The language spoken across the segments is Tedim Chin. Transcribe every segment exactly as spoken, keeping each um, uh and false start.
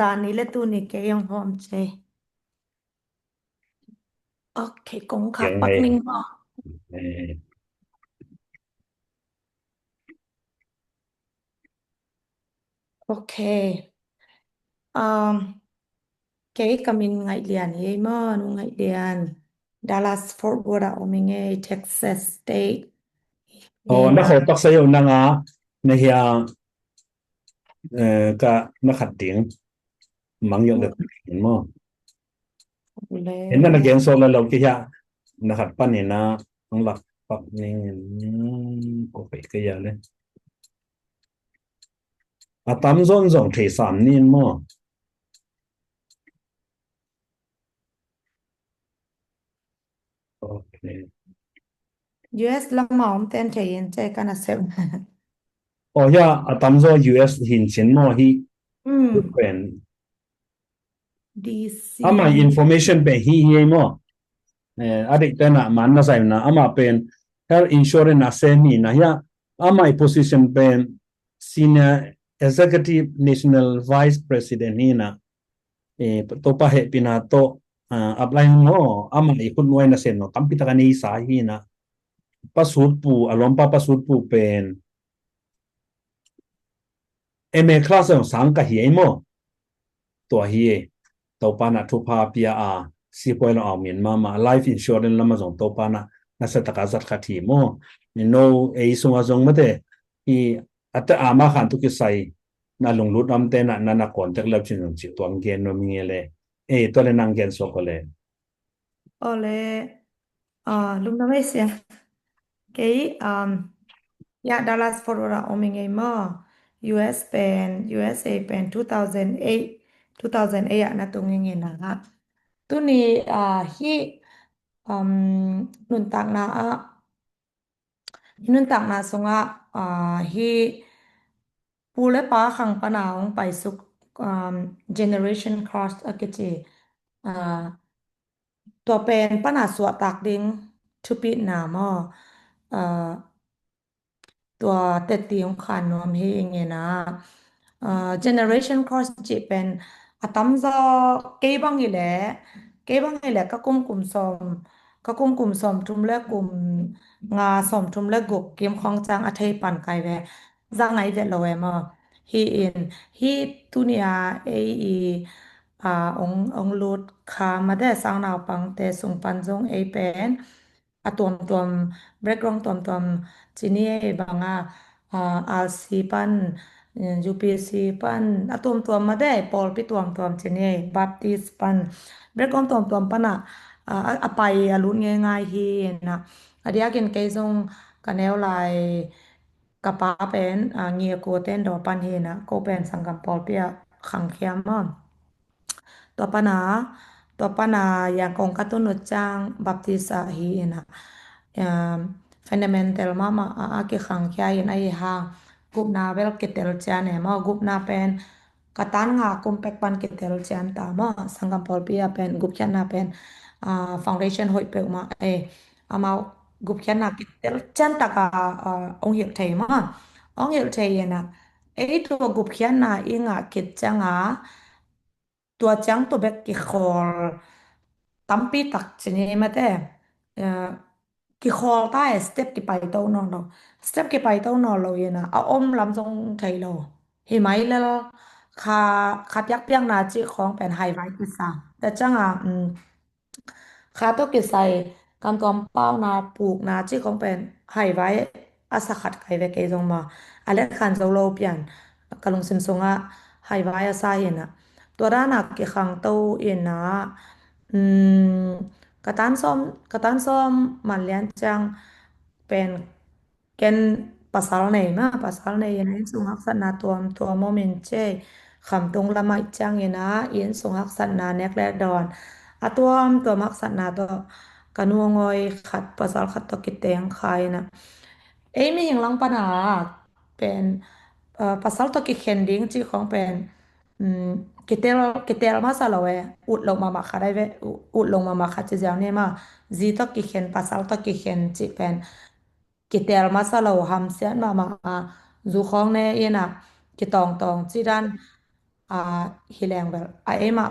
Zani le tuni kei hong hawm cei. Ok, kong khak pak ning maw? Ok. Um, kei ka min Ngaih Lian hi ei maw, Nu Ngaih Lian. Dallas Fort Worth ah om ing ei, Texas State. Oh, na khawh taksa yo nang a, na hia, eh, ka na khat ding. Mang yo le maw. Ina na gen so la lo ki hia, na khat pan ina, ang lak pak ning, ko kai ka ya le. A tam zon zong thei sam nin maw. Ok. U S lam a om ten thei in cei ka na sep. Oh, ya, a tam zo U S hin cin maw hi. Hmm. Pen. D C. Ama information pen hi hi maw. Eh, a dik ten a man na sai na, ama pen health insurance a sem hi na hia. Ama position pen Senior Executive National Vice President hi na. Eh, Topa hehpihna tawh, ah, apply maw, ama i khut nuai na sen no tampi taka nei sa hi na. Pa Sut Pu, a lawmpa Pa Sut Pu pen M A class a sang ka hi ei maw. Tua hi ei. Topa na thupha pia a, sipuai lo au min mama, life insurance lama zong Topa na, na sa taka zat khat hi maw. Ni no, ei sunga zong mate, i a te ama khan tu kisai, na lunglut am te na, na, na contact leu cin zong ci tuang gen no mi nge le. Eh, tua le nang gen so ko le. Ole, ah, lungdam ei sia. Kei, um, ya Dallas Fort Worth a om ing ei maw. U S pen, U S A pen two thousand eight, two thousand eight ah na tung ing ei na ha. Tuni, ah, hi, um, nuntakna ah, nuntakna sungah, ah, hi pu le pa khang pana hong paisuk, um, generation curse a kici, ah, tua pen pana suahtak ding thupitna maw, ah, tua teti hong khan nuam hi ing ei na. Ah, generation curse cih pen a tamzaw kei bang hi leh, kei bang hi leh ka kum kum sawm, ka kum kum sawm thum le kum nga sawm thum le guk kim khawng cang a thei pan kai ve. Za ngai vet lo e maw. Hi in, hi tuni a ei i, ah, ong, ong lut kha mate sang naupangte sung pan zong ei pen a tuamtuam, background tuamtuam ci ni ei bang a, ah, R C pan, eh, U P C pan, a tuamtuam mate, pawlpi tuamtuam ci ni ei, Baptist pan, background tuamtuam pan a, ah, a, a pai a lut ngeingai hi na. A diakin kei zong ka neu lai ka pa pen, ah, ngi a kua ten daw pan hi na, ko pen sanggam pawlpi a khangkhia maw. Tua pana, tua pana Yangon ka tun uh ciang Baptist ah hi in a, um, fundamental mahmah a, a kikhangkhia in a hi hang gupna bel kitel cian e maw, gupna pen ka tan nga kum pek pan kitel cian ta maw, sanggam pawlpi a pen gupkhiatna pen, ah, foundation hoih peuhmah e, amau gupkhiatna kitel cian taka, ah, ong hilh thei maw, ong hilh thei in a, ei tua gupkhiatna i ngah khit cianga, tua ciang tua bek kikhawl tampi tak ci ni mate. Eh, kikhawl ta e, step kipai to nawn lo. Step kipai to nawn lo in a, a om lam zong thei lo. Hi mai lel kha, kha piakpiakna cih khawng pen haivai kisa. Tua cianga, um, kha tawh kisai, kamtuam pauna pukna cih khawng pen haivai a sa khat kai ve kei zong maw. A lek khan zo lo pian, ka lungsim sungah haivai a sa hi na. Tua dana kikhang to in a, um, ka tan sawm, ka tan sawm man lian ciang pen ken pasal nei ma, pasal nei in a, inn sung haksatna tuamtuam om in cei, khamtung lamah ciangin a, inn sung haksatna nek le dawn, a tuamtuam haksatna tawh ka nu ngawi khat, pasal khat tawh kiteng kha in a. Ei mihing lang pana pen, ah, pasal tawh kikhen ding cih khawng pen, um, kitel, kitel masa lo e, ut lo mahmah khat ai ve, ut lo mahmah khat ci ziau ni ma, zi tawh kikhen, pasal tawh kikhen cih pen kitel masa lo, hamsiat mahmah a, zu khawng ne in a, kitawngtawng ci dan, a, hi leng bel a, eima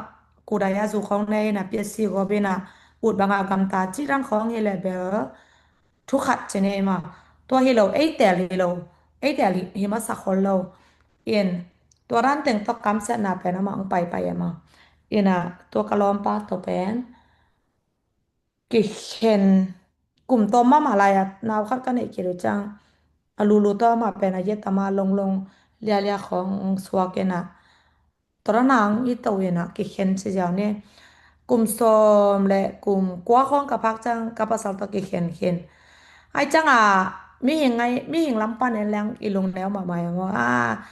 kudai a zu khawng nei ina, P S C gawp ina, ut banga gamta ci dan khawng hi le bel thu khat ci nei ma. Tua hi lo, ei tel hi lo, ei tel hi, hi masa khol lo. In tua dan teng tawh kamsiatna pen amah ang paipai ema. Ina tua ka lawmpa tawh pen kikhen kum tawm mahmah lai-a nau khat ka neih kik uh ciang a lulu tawh amah pen a yet ama longlong lialia khawng suak ina. Tua dan a ang i to ina kikhen ci ziau ni. Kum sawm le kum kua khawng ka phak ciang ka pasal tawh kikhen khin. Ai cianga mihing ngai, mihing lam pan en leng i lungneu mahmah emaw. A,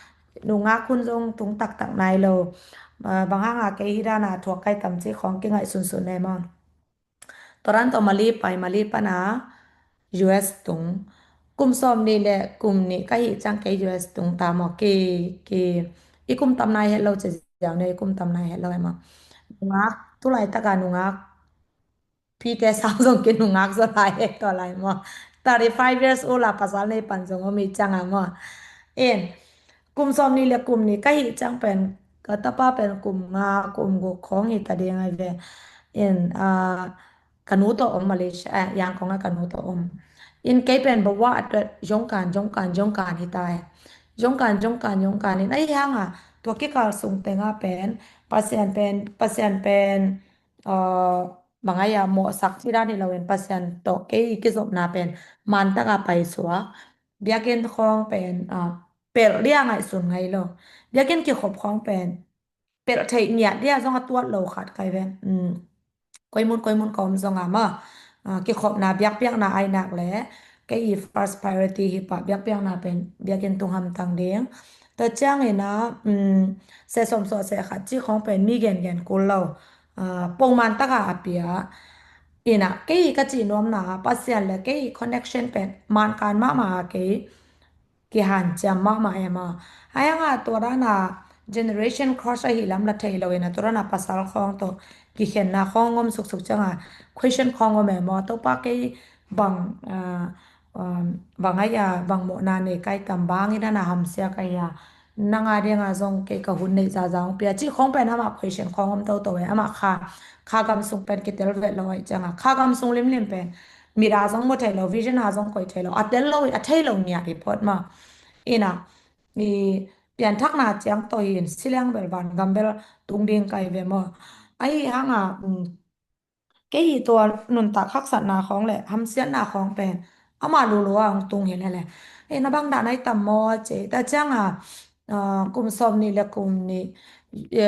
nungak hun zong tung taktak nai lo. A, bang hanga kei hi dana thuak kai tam ci khawng kingaih sunsun emaw. Tua dan tawh Mali pai, Mali pana U S tung. Kum sawm nih le kum nih ka hih ciang kei U S tung ta maw. Ki, ki, i kum tam nai het lo ci ziau ni, i kum tam nai het lo emaw. Nungak, tu laitaka nungak pite sang zong ki nungak zaw lai het tua lai maw. Thirty five years old a pasal nei pan zong om i cianga maw. In kum sawm nih le kum nih ka hih ciang pen ka tapa pen kum nga, kum guk khawng hi ta ding ai ve. In, a, ka nu tawh om Malaysia, a, Yangon a ka nu tawh om. In kei pen bawa a tuat zongkan, zongkan, zongkan hi ta e. Zongkan, zongkan, zongkan in ai hanga tua kikal sung tenga pen Pasian pen, Pasian pen, a, bang ai a mawhsak ci dan hi lo in Pasian tawh kei kizopna pen man taka pai suak. Biakinn khawng pen, a, pelh dia ngaihsun ngai lo. Biakinn kikhop khawng pen pelh theih ngiat dia zong a tuat lo khat kai ve. Koi mun, koi mun ka om zonga maw. A, kikhopna biakpiakna ai nak le kei i first priority hi pah biakpiakna pen biakinn tung hamtang ding. Tua ciangina, seh sawm suah seh khat ci khawng pen mi gengen kul lo. A, pongman taka a pia. Ina kei ka cih nuamna Pasian le kei connection pen mankan mahmah a kei kihanciam mahmah emaw. Ai hanga tua dana generation crush ahi lam la thei lo ina tua dana pasal khawng tawh kikhenna khawng om suksuk cianga question khawng om emaw. Topa kei bang, a, bang ai a bang mawhna nei kai tam bang i dana hamsia kai a nanga dinga zong kei ka hun neih zaza hong pia ci khawng pen amah question khawng om toto e. Amah kha, kha gam sung pen kitel vet lo ai cianga kha gam sung limlim pen mira zong mu thei lo, vision a zong koi thei lo, a tel lo, a thei lo ngiat hi phot maw. Ina i pianthakna ciang tawh hin siliang bel van gam bel tung ding kai ve maw. Ahi hanga kei hi tua nuntak haksatna khawng le hamsiatna khawng pen ama lulu a hong tung hi lele. Ina bang dan ai tam maw ci ta cianga, a, kum sawm nih le kum nih, e,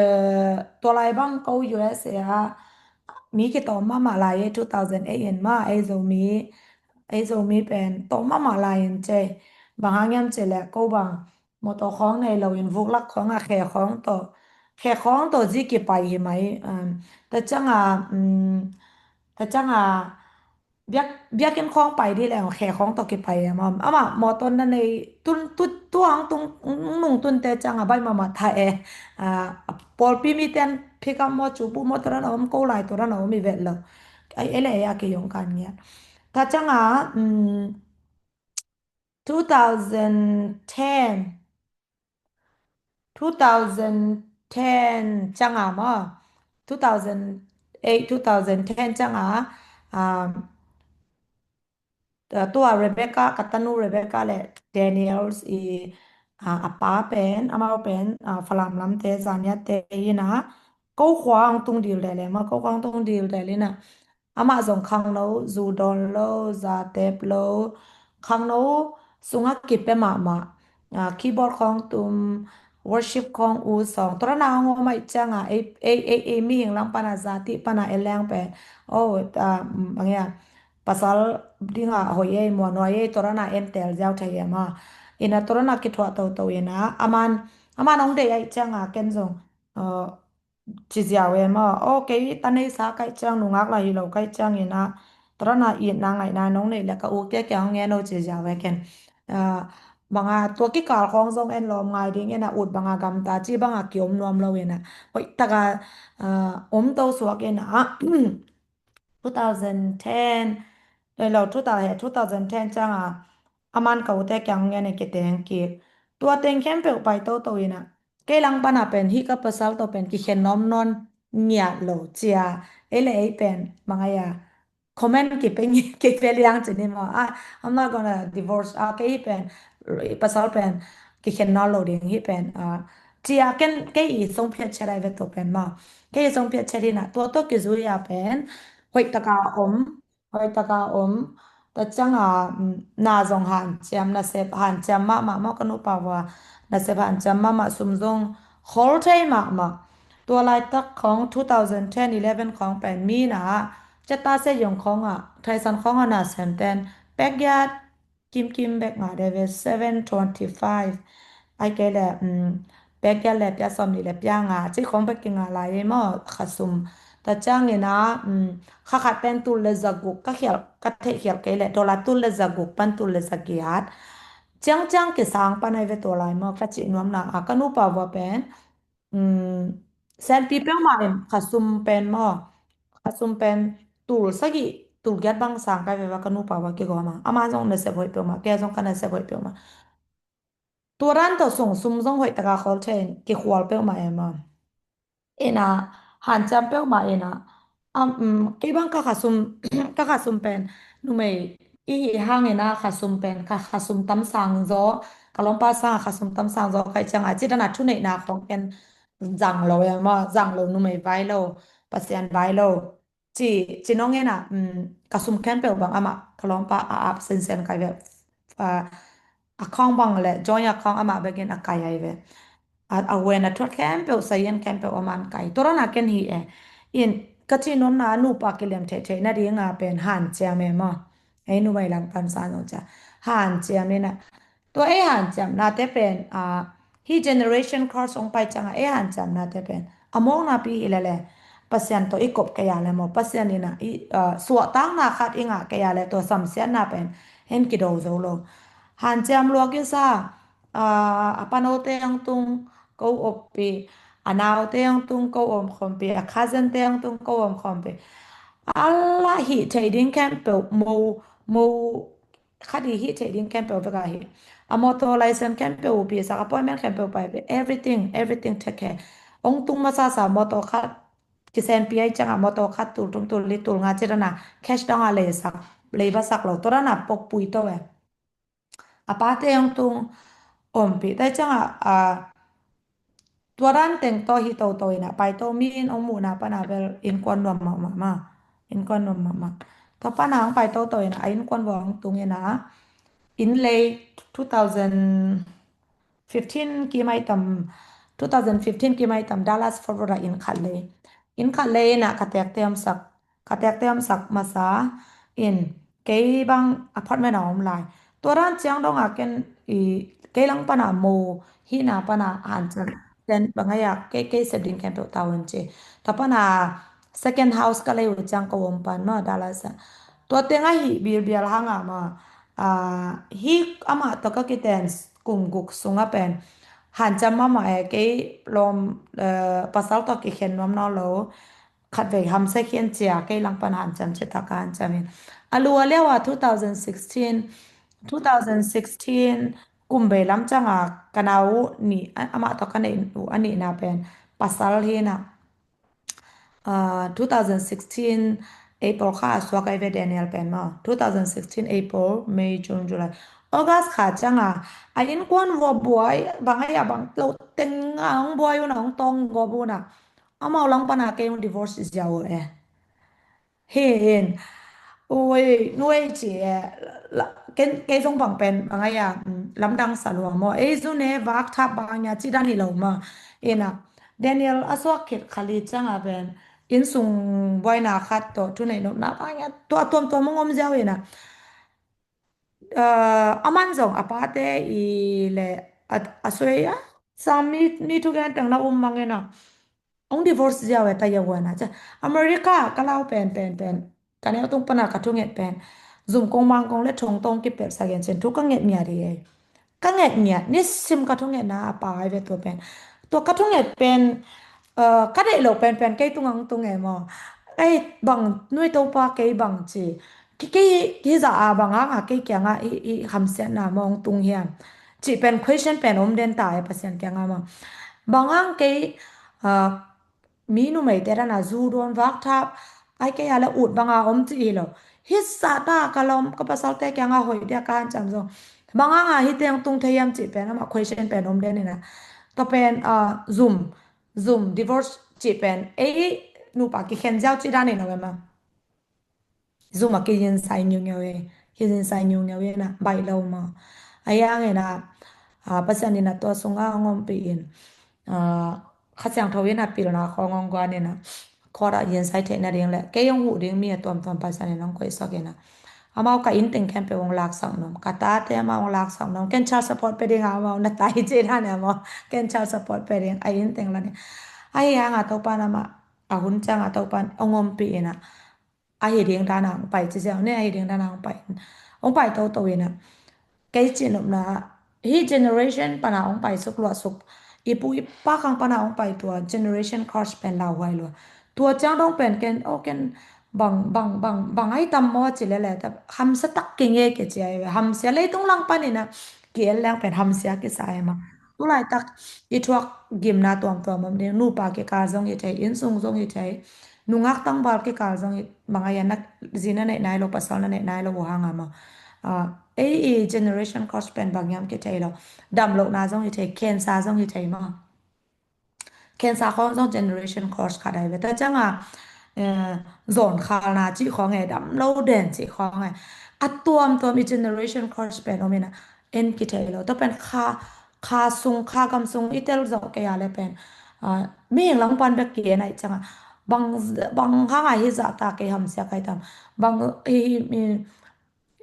tua lai bang ko U S A a mi kitawm mahmah lai e, two thousand eight in maw, ei Zomi, ei Zomi pen tawm mahmah lai in ci. Bang hang hiam ci le ko bang mawtaw khawng nei lo in vuklak khawng a khe khawng tawh, khe khawng tawh zi kipai hi mai. Ta cianga, ta cianga biak, biakinn khawng pai di leng khe khawng tawh kipai emaw. Amah mawtaw na nei tun, tu, tuang tung, nung tunte cianga bai mahmah tha e. A, pawlpi miten phikam maw, cupu maw tua dana om, ko lai tua dana om i vet lo. Ai, ei le ei a kei hong kan ngiat. Ta cianga, two thousand ten, two thousand ten cianga maw, two thousand eight, two thousand ten cianga, um, tua Rebecca, ka tanu Rebecca le Daniels i, a, a pa pen, amau pen, a, Falam lamte, Zaniate ina, ko khua ang tung dil dele maw, ko khua ang tung dil del ina, amah zong khangno, zu dawn lo, za tep lo, khangno sungah kipia mahmah, a, keyboard khawng tum, worship khawng u sawng, tua dana hong om ai cianga, ei, ei, ei, ei mihing lam pana, zati pana, ei leng pen, o, a, bang ia, pasal dinga hoi ei, muanhuai ei, tua dana en tel ziau thei emaw. Ina tua dana kithuah toto ina, aman, aman hong deih ai cianga, ken zong, a, ci ziau e maw. O, kei ta neisa kai ciang, nungak la hi lo kai ciang ina, tua dana itna ngaihna nong neih le ka ukte kiang ngen o ci ziau e ken. A, banga tua kikal khawng zong en lawm ngai ding ina, ut banga gamta ci banga kiom nuam lo ina. Hoih taka, a, om to suak ina, a, two thousand ten, ei lo, two thousand, two thousand ten cianga, aman ka ute kiang ngen e kiteng kik. Tua teng khempeuh pai toto ina, kei lang pana pen hih ka pasal tawh pen kikhen nuam nawn ngiat lo cia. Ei le ei pen mangai a comment kipeng kipia liang cin hi maw. Ah, I'm not gonna divorce. Ah, kei hi pen, pasal pen kikhen nawn lo ding hi pen. Ah, cia ken kei i song phiat chet ai ve to pen maw. Kei i song phiat chet hi na tua to kizui a pen hoih taka om. Hoih taka om. Ta cianga, mm, na zong hanciam, nasep hanciam mahmah maw ka nupa vua. Nasep hanciam mahmah, sum zong khol thei mahmah. Tua laitak khong two thousand ten eleven khong pen mi na, ceta se yong khong a, thaisan khong a na sem ten, pek giat, kimkim bek nga de ve, seven twenty five. Ai kei le, mm, pek giat le pia sawm nih le pia nga, ci khong bek ki nga lai e maw, kha sum. Ta ciangin a, mm, kha khat pen tul le zaguk, ka khial, ka theih khial kei le, dollar tul le zaguk pan tul le zagiat. Ciang ciang kisang pan ai ve tua lai maw, ka cih nuam na a, ka nupa vua pen, mm, senpi peuhmah in kha sum pen maw, kha sum pen tul sagih, tul giat bang sang kai ve va ka nupa vua kigawm a. Ama zong nasep hoih peuhmah, kei zong ka nasep hoih peuhmah. Tua dan tawh sung sum zong hoih taka khol thei in kikhual peuhmah em a. Ina, hanciam peuhmah ina. Am, mm, kei bang ka kha sum, ka kha sum pen, numei, i hi hang ina kha sum pen, ka kha sum tam sang zaw, ka lawmpa sang kha sum tam sang zaw, kai cianga, ci dana thuneihna khong ken zang lo em a, zang lo numei vai lo, Pasian vai lo. Ci, ci nong en a, mm, ka sum khempeuh bang amah, ka lawmpa a ap sensen kai ve. A, a khawng bang le, joint a khawng amah bekin a kai ai ve. A, a wen a thuat khempeuh, sayan khempeuh aman kai. Tua rana ken hi e. In, ka ci nuam na nupa kilem thei thei na ding a pen hanciam e maw. Ei numei lam pan sa nong cia. Hanciam e na. Tua ei hanciamnate pen, a, hi generation curse ong pai cianga ei hanciamnate pen a mawkna pi hi lele, Pasian tawh i kop kei a le maw, Pasian ina i, a, suahtakna khat i ngah kei a le tua samsiatna pen hen kido zo lo. Hanciam luak i sa, a, a panote ang tung ko oppi, a naote ang tung ko om khompi, a cousin te ang tung ko om khompi. A la hi thei ding khempeuh mo, mo khat i hih theih ding khempeuh vek a hi. A motor license khempeuh uh pisak, appointment khempeuh pai ve, everything, everything take care. Ong tung masa sa motor khat, kisenpi ai cianga motor khat tul thum tul li tul nga ci dana cash dong a leisak, leibasak lo, tua dana pokpui to e. A pate ong tung ompih tai cianga, a, tua dan teng tawh hi toto ina, pai to mi in ong muhna pana bel innkuan nuam mahmah ma. Innkuan nuam mahmah. Tua pana ong pai toto ina, a innkuan vua ong tung ina, inn lei two thousand fifteen kimai tam, two thousand fifteen kimai tam Dallas Fort Worth a inn khat lei. Inn khat lei ina ka tekte omsak, ka tekte omsak masa in kei bang apartment a om lai. Tua dan ciang dong a ken i kei lang pana mo hihna pana hanciam ten bang ai a kei, kei sep ding khempeuh tau in ci. Tua pana second house ka lei uh ciang ka om pan maw Dallas a. Tua teng a hih bilbial hang a maw, a, hih amah tawh ka kiten kum guk sunga pen hanciam mahmah e, kei lawm, eh, pasal tawh kikhen nuam nawn lo. Khatvei hamsia khian cia kei lang pan hanciam cia taka hanciam in. A lua liau a two thousand sixteen, two thousand sixteen kum bei lam cianga ka nau nih, a, amah tawh ka neih uh a nihna pen pasal hi na. Ah, two thousand sixteen April kha a suak ai ve Daniel pen maw. Two thousand sixteen April, May, June, July, August kha cianga a innkuan vua buai bang ai a bang lo teng a ong buai una ong tawng gawp una. Amau lang pana kei ong divorce ziau e. Hi in. Ui, nuai ci e. La, ken, kei zong bang pen, bang ai a, mm, lamdang sa lua maw. Ei zu ne, vak thap bang nia, ci dan hi lo maw. Ina, Daniel a suak khit khali cianga pen, inn sung buaina khat tawh, thuneih nopna bang nia, tua tuamtuam ong om ziau ina. Eh, aman zong a pate i le a, a sui a, sang mi, mi thugen teng na um mang ina. Ong divorce ziau e ta ya wana cia. America ka lau pen, pen, pen. Ka neu tung pana ka thunget pen. Zum kong mang kong le thong tong kipel sa gen cin thu ka nget ngiat hi e. Ka nget ngiat, nisim ka thunget na a pai ve tua pen. Tua ka thunget pen, eh, ka deih lo pen pen kei tung ang tung e maw. Ei bang nui topa kei bang ci. Ki, kei, kei za a bang ang a kei kianga i, i hamsiatna mong tung hiam. Ci pen question pen om den ta e Pasian kianga maw. Bang hang kei, ah, mi numeite dan a zu dawn vak thap, ai kei a le ut banga om ci hi lo. Hih zahta ka lawm, ka pasalte kianga hoih dia ka hanciam zong. Bang hanga hih teng tung thei hiam cih pen amah question pen om den hi na. Tua pen, ah, zum, zum, divorce cih pen ei nupa kikhen ziau cih dan hi lo em a. Zum a kizinsai ngiungeu e, kizinsai ngiungeu e na, baih lo maw. Ahi hangin a, ah, Pasian in a tua sunga hong ompih in, ah, Kha Siangtho in a pilna khawng hong guan in a, court ah zinsai theih nading le kei hong huh ding mi a tuamtuam Pasian in hong koihsak in a, amau ka inn teng khempeuh hong laksak nuam, ka tate amau hong laksak nuam, ken child support pia ding a amau na tai cih dan e maw, ken child support pia ding a inn teng la ding. Ahi hanga Topa in amah a hun cianga Topa in hong ompih in a, ahi ding dana hong pai ci ziau ne, ahi ding dana hong pai, hong pai toto in a. Kei cihnopna, hih generation pana hong pai suk luah suk, i pu i pa khang pana hong pai tua generation curse pen lauhuai lua. Tua ciang dong pen ken, oh, ken bang, bang, bang, bang ai tam maw ci lele, ta hamsia tak kei nge ke ci ai ve, hamsia leitung lang pan in a, ki el leng pen hamsia kisa ai maw. Tulaitak i thuak gimna tuamtuam om ding, nupa kikal zong hi thei, innsung zong hi thei, nungak tangval kikal zong hi, bang a ia na, zi na neih nai lo, pasal na neih nai lo uh hanga maw. Ah, ei i generation curse pen bang hiam kithei lo. Damlohna zong hi thei, cancer zong hi thei maw. Cancer khawng zong generation curse khat ai ve. Tua cianga, eh, zawnkhalna cih khawng e, damlo den cih khawng e. A tuamtuam i generation curse pen om in a, en kithei lo. Tua pen kha, kha sung, kha gam sung i tel zawh kei a le pen, ah, mihing lam pan bek ki en ai cianga. Bang, bang hanga hih zahta kei hamsia kai tam. Bang hi, hi, hi,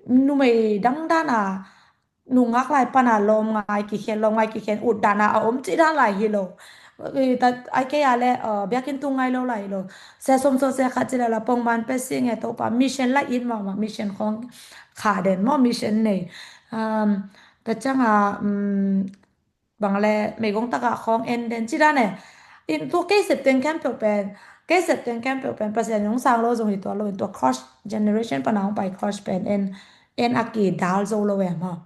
numei dangdana, nungak lai pana lawm ngai kikhen, lawm ngai kikhen, ut dana a om cih dan lai hi lo. I ta, ai kei a le, uh, biakinn tung ngai lo lai hi lo. Se som so se khat ci la la pongman pe si nge Topa, mission la in mama, mission khawng kha den maw, mission nei. Um, ta cianga, um, bang le meigong taka khawng en den ci dan e. In tua kei sep teng khempeuh pen, kei sep teng khempeuh pen Pasian hong sang lo zong hi tua lo in, tua curse generation pana hong pai curse pen en, en a kidal zo lo e maw.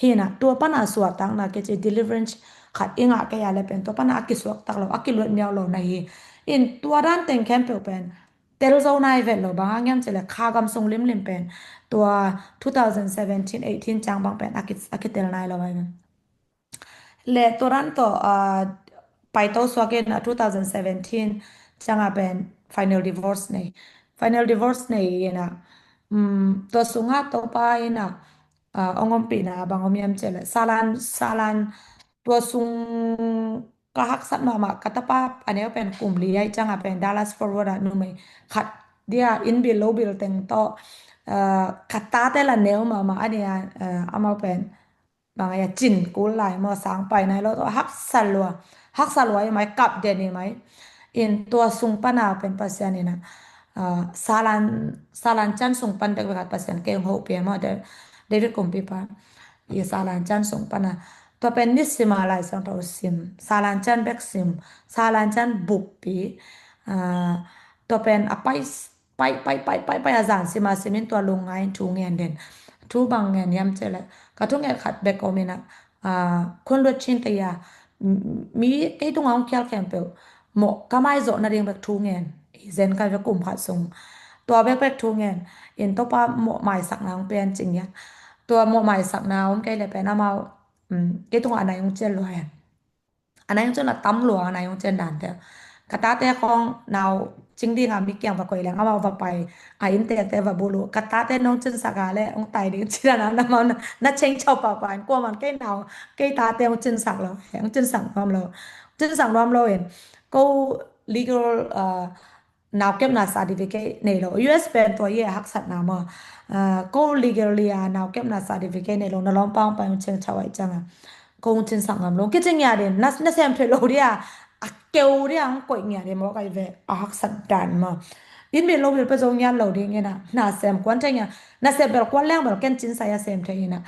Hi na, tua pana suahtakna kei ci deliverance khat i ngah kei a le pen tua pana a kisuaktak lo, a kiluat miau lo na hi. In tua dan teng khempeuh pen tel zo nai vet lo, bang hang hiam ci le kha gam sung limlim pen tua two thousand seventeen eighteen ciang bang pen a ki, a kitel nai lo ai pen. Le tua dan tawh, ah, paito suak in a two thousand seventeen cianga pen final divorce nei. Final divorce nei in a, um, tua sunga Topa in a, ah, hong ompihna bang om hiam ci le. Salan, salan tua sung ka haksat mahmah, ka tapa a neu pen kum li ai cianga pen Dallas Fort Worth a numei khat dia inn bil lo bil teng tawh, ah, ka tate la neu mahmah a nia, ah, amau pen bang a ia cin kul lai maw, sang pai nai lo tawh haksa lua, haksa lua i mai, kap den i mai. In tua sung pana pen Pasian in a, ah, salan, salan can sung pan bek bek a Pasian kei hong hopih maw, Da-, David kumpipa. I salan can sung pana. Tua pen nisima Lai Siangtho sim, salan can bek sim, salan can buppi. Ah, tua pen a pai pai, pai, pai, pai, pai a zan sima simin tua lungngai in thu ngen den. Thu bang ngen hiam ci le. Ka thu ngen khat bek om in a, ah, khun luat chin te ia, m-, mi kei tunga hong khial khempeuh mawh ka mai zawh nading bek thu ngen. I zen kai ve kum khat sung. Tua bek bek thu ngen. In Topa mawh maisakna hong pian cing ia. Tua mawh maisakna om kei le pen amau, um, kei tunga a nai hong cial lua hen. A nai hong cin a tam lua, a nai hong cin dan te. Ka tate khawng nau cing dinga mi kiang va koih leng, amau va pai, a inntekte va bulu. Ka tate nong cinsak a le, hong tai ding ci dan a, amau na, na ceng chau papa in, kuaman kei nau, kei tate hong cinsak lo, hong cinsak nuam lo. Cinsak nuam lo in, ko legal, ah, naukepna certificate nei lo. U S pen tua i e haksatna maw. Ah, ko legally a naukepna certificate nei lo, na lawmpa hong pai hong cing chau ai cianga. Ko hong cinsak ngam lo. Kicing ia den, na, na sem thei lo dia. A keu dia hong koih ngia den maw kai ve. A haksat dan maw. Inn bil lo bil pe zo ngian lo ding in a. Na sem kuan thei ngia. Na sem bel kuan leng bel ken cinsak a sem thei in a.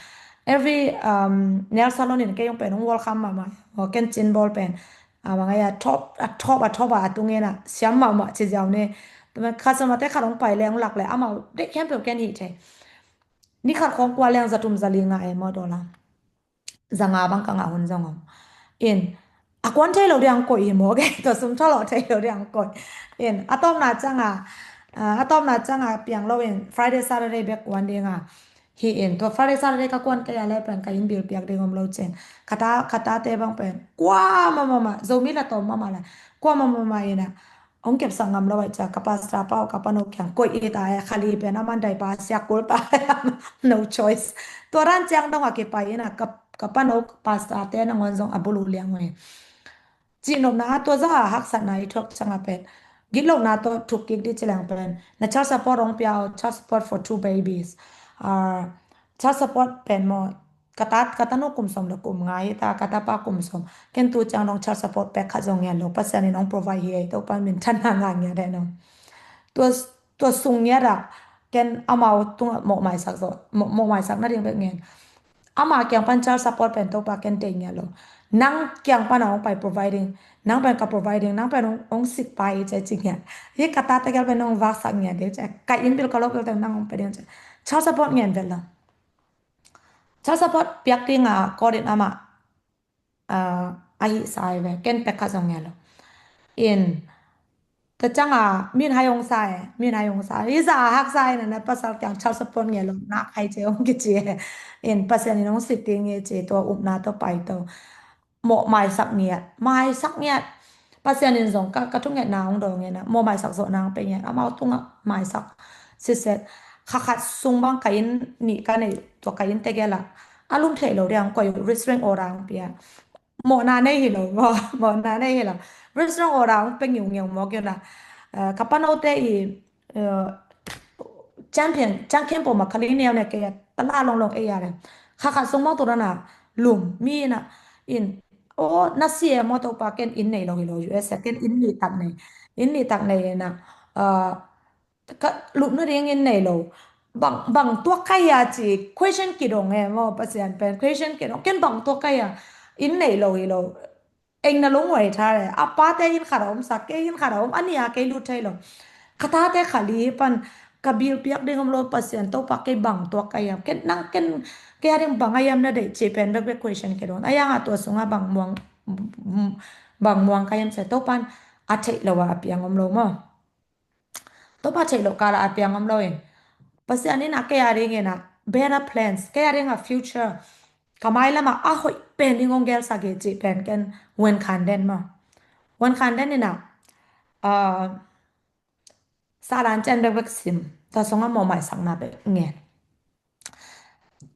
Every, um, nail salon in kei hong pen hong welcome mahmah. Maw ken cin bawl pen. A bang a ia thop, a thop, a thop a tung in a. Siam mahmah ci ziau ne. Tua man customer te khat hong pai leng hong lak le. Amau deih khempeuh ken hih thei. Ni khat khawng kua leng za thum za li ngah e maw dollar. Za nga bang ka ngah hun zong om. In, a kuan thei lo ding ang koih hi maw, kei tua sum thalawh thei lo ding ang koih. In a tawpna cianga, a tawpna cianga piang lo in Friday Saturday bek kuan dinga hi in, tua Friday Saturday ka kuan kei a le pen ka inn bill piak ding om lo cin. Ka ta, ka tate bang pen kua mamama, Zomi la tawm mama la kua mamama ina hong kepsak ngam lo ai cia, ka pastor pau ka pano kiang koih i ta e, khali pen a man dai pa siak kul ta e, no choice. Tua ran ciang dong a kipai ina ka, ka pano pastor te nangawn zong a bulu liang ui. Cihnopna a tua za a haksatna i thuak cianga pen gitlohna tua thuk kik di ci leng pen na child support hong pia aw, child support for two babies. Child support pen maw, ka ta, ka tanu kum sawm le kum nga hi ta, ka tapa kum sawm. Ken tu ciang dong child support pek khat zong ngiat lo, Pasian in hong provide hi ei, Topa min thanna nga ngiat ei nong. Tua, tua sung ngiat ah ken amau tungah mawhmaisak zawh, mawh, mawhmaisak nading bek ngen. Ama kiang pan child support pen Topa ken tei ngiat lo. Nang kiang pan a hong pai providing, nang pen ka providing, nang pen hong, hong sik pai i cia ci ngiat. Hi ka tate gel pen hong vaksak ngiat ding cia, ka inn bill ka lo bill te nang hong pe ding cia. Child support ngen vet lo. Child support piak dinga kawdin ama ahi sai ve, ken pek khat zong ngen lo. In ta cianga min hai hong sa e, min hai hong sa e, i za a haksa e na, na pasal kiang child support ngen lo, nak hai ce hong kici e. In Pasian in hong sik ding i ci, tua upna tua pai to. Mawhmaisak ngiat, maisak ngiat. Pasian in zong ka, ka thungetna hong dawng ina mawhmaisak zawhna hong pe ngiat, amau tungah maisak siset. Kha khat sung bang ka inn nih ka nei, tua ka inn tegel ah a lum theih lo ding ang koih uh, restraining order ang pia. Mawhna nei hi lo maw, mawhna nei hi lo. Restraining order ang pe ngiungeu maw kiuna. Ka panote i champion, champion po ma khali neu ne kei a tala longlong ei a le. Kha khat sung maw tu rana lum mi na in, o na si e maw, Topa ken inn nei lo hi lo, U S a ken inn nih tak nei, inn nih tak nei na. Ka lupna ding inn nei lo. Bang, bang tuak ka hia ci question kidong e maw, Pasian pen question kidong, ken bang tuak ka hia, inn nei lo hi lo. Eng na lunghuai tha le, a pate inn khat a om sak, kei inn khat a om, a nia kei lut thei lo. Ka tate khali pan ka bill piak ding om lo, Pasian Topa kei bang tuak ka hiam, ken nang ken kei a ding bang a hiam na deih ci pen bekbek question kidong. A hianga tua sunga bang muang, bang muang ka hiam cia, Topan a theih lo a a piang om lo maw. Topa theih loh kala a piang om lo in, Pasian in a kei a ding in a better plans, kei a ding a future, ka mailama a hoih pen ding hong gelsak hi cih pen ken wen khan den maw. Wen khan den in a salan cen bekbek sim, tua sunga mawhmaisakna bek ngen.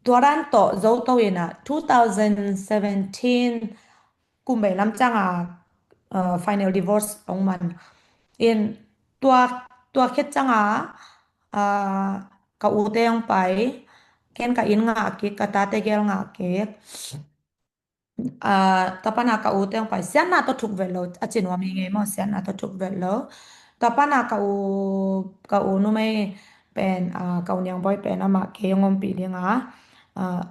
Tua dan tawh zo to in a two thousand seventeen kum bei lam cianga final divorce hong man in, tua, tua khet cianga ka ute hong pai, ken ka inn ngah kik, ka tate gel ngah kik. Tua pana ka ute hong pai, siatna tawh thuk vet lo, a ci nuam hi ngei maw, siatna tawh thuk vet lo. Tua pana ka u, ka u numei pen, ka u Niang Bawi pen amah kei hong ompih dinga,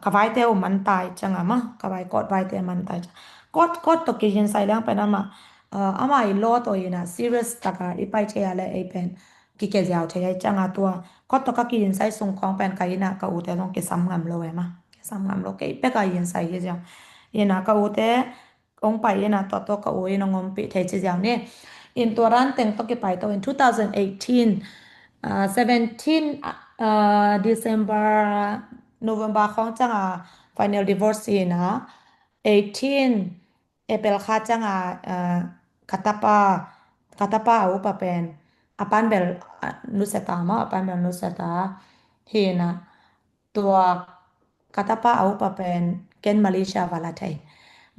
ka vaite uh man tai cianga maw, ka vai kawt vaite man tai cianga, kawt, kawt tawh kihin sai leng pen amah, amah i law tawh ina serious taka i pai thei a le ei pen kikia ziau thei ai cianga, tua kawt tawh ka kihin sai sung khawng pen ka ina ka ute zong kisam ngam lo e maw, kisam ngam lo, kei peka hin sai hi ziau. Ina ka ute hong pai ina tua tawh ka u in hong ompih thei ci ziau ni. In tua dan teng tawh kipai to in two thousand eighteen, seventeen December, November khawng cianga final divorce ina, eighteen April kha cianga ka tapa, ka tapa a upa pen a pan bel nusia ta maw, a pan bel nusia ta hi ina, tua ka tapa a upa pen ken Malaysia va la thei.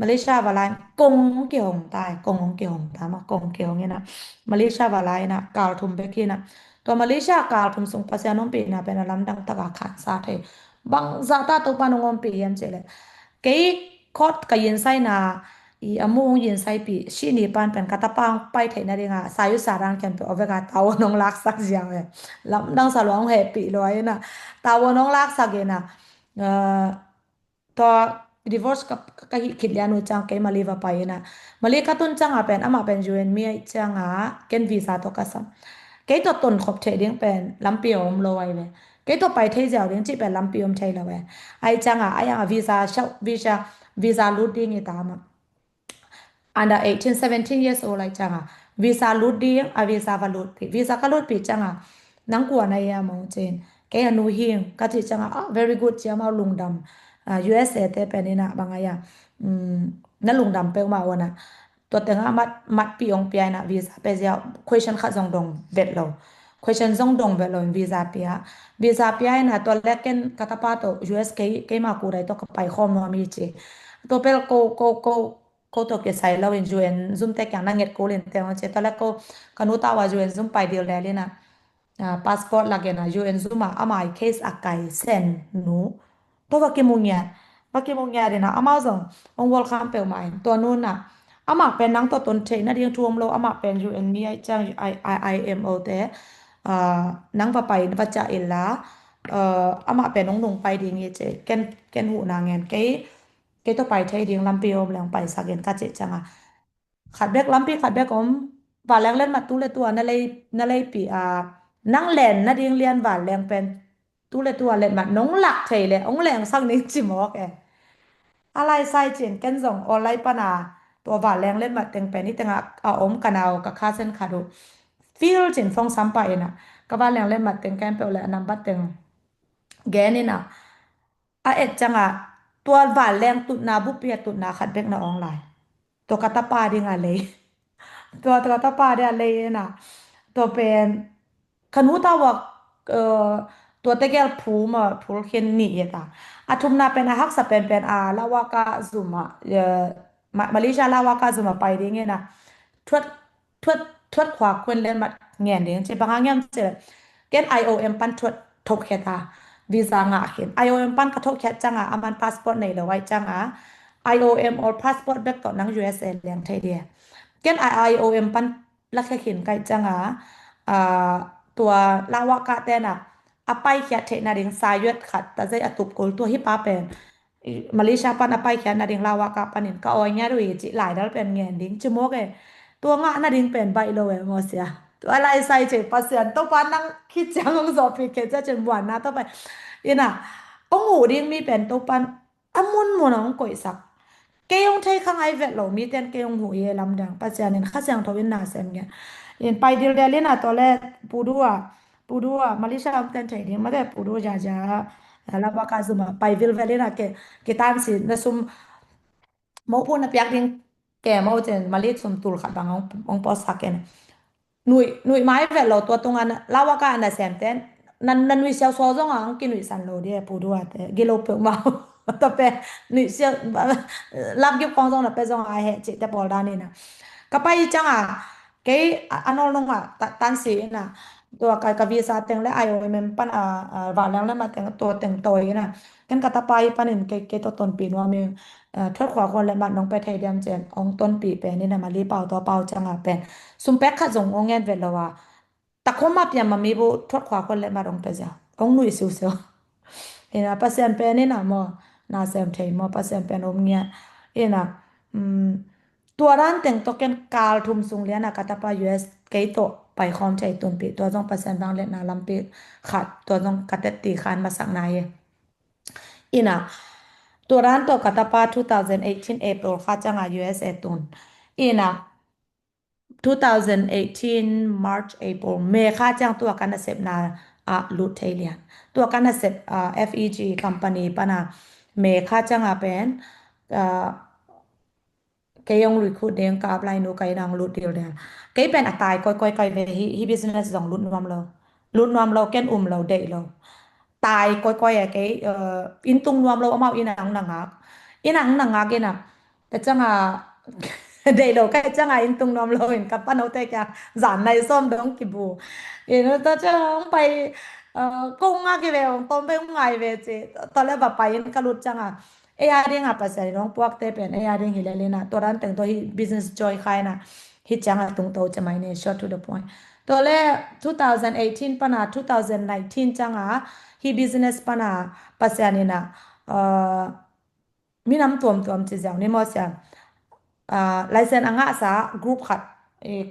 Malaysia va la in kong kihong ta, kong hong kihong ta maw, kong kihong ina Malaysia va la ina kal thum bek hi ina, tua Malaysia kal thum sung Pasian ompihna pen a lamdang taka khansa thei. Bangzah ta Topa nong ompih hiam cih leh, kei court ka yin saina i a mu hong yin saipih sih ni pan pen ka tapa hong pai theihna dinga sayu saran ken pe oveka tawo nong laksak ziau e. Lamdang sa lua hong hehpih lua ina, tawo nong laksak ina, tua divorce ka, ka hih khit lian uh ciang kei Mali va pai ina, Mali ka tun cianga pen amah pen U N mi aih cianga ken visa tawh ka sam. Kei tawh tonkhop theih ding pen lampi a om lo ai ve. Kei tawh pai thei ziau ding cih pen lampi om thei lo e. Aih cianga, aih cianga visa, visa, visa lut ding i ta mah. under eighteen, seventeen years old lai cianga visa lut ding, a visa va lutpih, visa ka lutpih cianga nang kua na ia mong cin, kei a nu hing ka cih cianga, ah, very good cia mau lungdam. U S A te pen ina bang aia na lungdam peuhmah wana tua tenga mat matpih ong pia ina visa pe zia, question khat zong dong vet lo, question zong dong vet lo in visa pia, visa pia ina tua lek ken ka tapa to U S kei keima kudai to ka pai khawm nuam hi ci. Tua pel ko ko ko ko to kisai lo in U N zum te kiang na nget ko lin te ong ci. Tua lek ko ka nu tawa U N zum pai dil del ina passport lak ina U N zum a amai case a kai sen nu to va kimu ngiat, va kimu ngiat ina amau zong ong welcome peuhmah in tua nu na amah pen nang to ton theih nading thu om lo, amah pen U N mi ai ciang I M O te nang va pai va ciah illa amah pen ong nung pai ding hi ci. Ken ken huhna ngen kei kei to pai thei ding lampi om leng paisak in ka cih cianga khat bek lampi khat bek om. Vanleng letmat tu le tua na lei na leipi a nang len nading lian vanleng pen tu le tua letmat nong lak thei le ong leng sak ning ci mawk e. A lai sai cin ken zong aw lai pana tua vanleng letmat teng pen i tenga a om ka nau ka khasen khat uh fil cin fong sampa ina ka vanleng letmat teng ken peuh le a nambat teng gen ina a et cianga tua vanleng tutna bupi a tutna khat bek na ong lai. Tua ka tapa ding a lei tua tua ka tapa ding a lei ina tua pen ka nu tawa tua tegel phu ma phul khin ni eta a thumna pen a haksa pen pen a lawaka zuma Malaysia lawaka zuma pai ding ina thuat thuat thuat khua khun letmat ngen ding ci banga ngen ci ken I O M pan thuat thokhiat a visa ngah khin. I O M pan ka thokhiat cianga aman passport nei lo ai cianga I O M or passport bek to nang U S A leng thei dia. Ken I O M pan lakhia khin kai cianga tua lawaka tena a paikhiat theih nading sayuat khat ta zei a tup kul tua hi pa pen Malaysia pan a paikhiat nading lawaka panin ka awi ngiat uh hi ci laidal pen ngen ding ci mawk e. Tua ngah nading pen baih lo e mawsia. Tua lai sai ci Pasian Topa nang khit ciang ong zawhpih khe cia cin muanna Topa ina ong uh ding mi pen Topan a munmun a ong koihsak. Kei ong thei kha ngai vet lo mi ten kei ong huh i e lamdang Pasian in Kha Siangtho in na sem ngiat in pai dildel ina tua le pudua pudua Malaysia om ten thei ding mate pudua jaja lawaka zuma pai vilvel ina ke kitan si na sum mopu na piak ding ke mo cen malik sum tul khat bang ong pawsak ken nuih nuih mai vet lo tua tunga lawaka na sem ten na nuih siau suau zong ang kinuih san lo dia pudua te gilo peuh mau. Tua pe nuih siau lam gip kong zong na pe zong a he cih te pawl dan ina ka pai cianga kei a nol nunga tansi ina tua ka visa teng le I O M pan a vanleng le ma teng tua teng tawi ina ken ka tapa hi panin kei kei to tonpi nuam ing thuat khua khuan le mat nong pe thei diam cen ong tonpi pen ina mali pau tua pau cianga pen sum pek khat zong ong ngen vet lo a takhom a piam a mi bu thuat khua khuan le mat ong pe zia ong nuih siusiu. Ina Pasian pen ina maw na sem thei maw Pasian pen om ngiat ina tua dan teng to ken kal thum sung liana ka tapa U S kei to pai khawm thei tunpi tua zong Pasian vang letna lampi khat tua zong ka tetti khan masakna hi. Ina tua dan to ka tapa two thousand eighteen April kha cianga U S A tun ina two thousand eighteen March April May kha ciang tua ka nasepna a lut thei lian tua ka nasep F E G company pana May kha cianga pen kei ong recruit ding ka apply nu ka ina ong lut dildel kei pen a tai koikoi kai ve hi business zong lut nuam lo lut nuam lo ken um lo deih lo tai koikoi a kei intung nuam lo amau ina ong na ngak ina ong na ngak ina ka cianga deih lo ka cianga intung nuam lo in ka panote kia zan nai sawm dong kibu ina ta ciang pai ko ngak i ve ong tom pe ong ngai ve ci to le va pai in ka lut cianga ei a dinga Pasian in ong puakte pen ei a ding hi le lina tua dan teng to hi business joy khaina hi cianga tungto cemai ne short to the point. To le two thousand eighteen pana two thousand nineteen cianga hi business pana Pasian ina minam tuamtuam ci ziau ni maw siam license a ngahsa group khat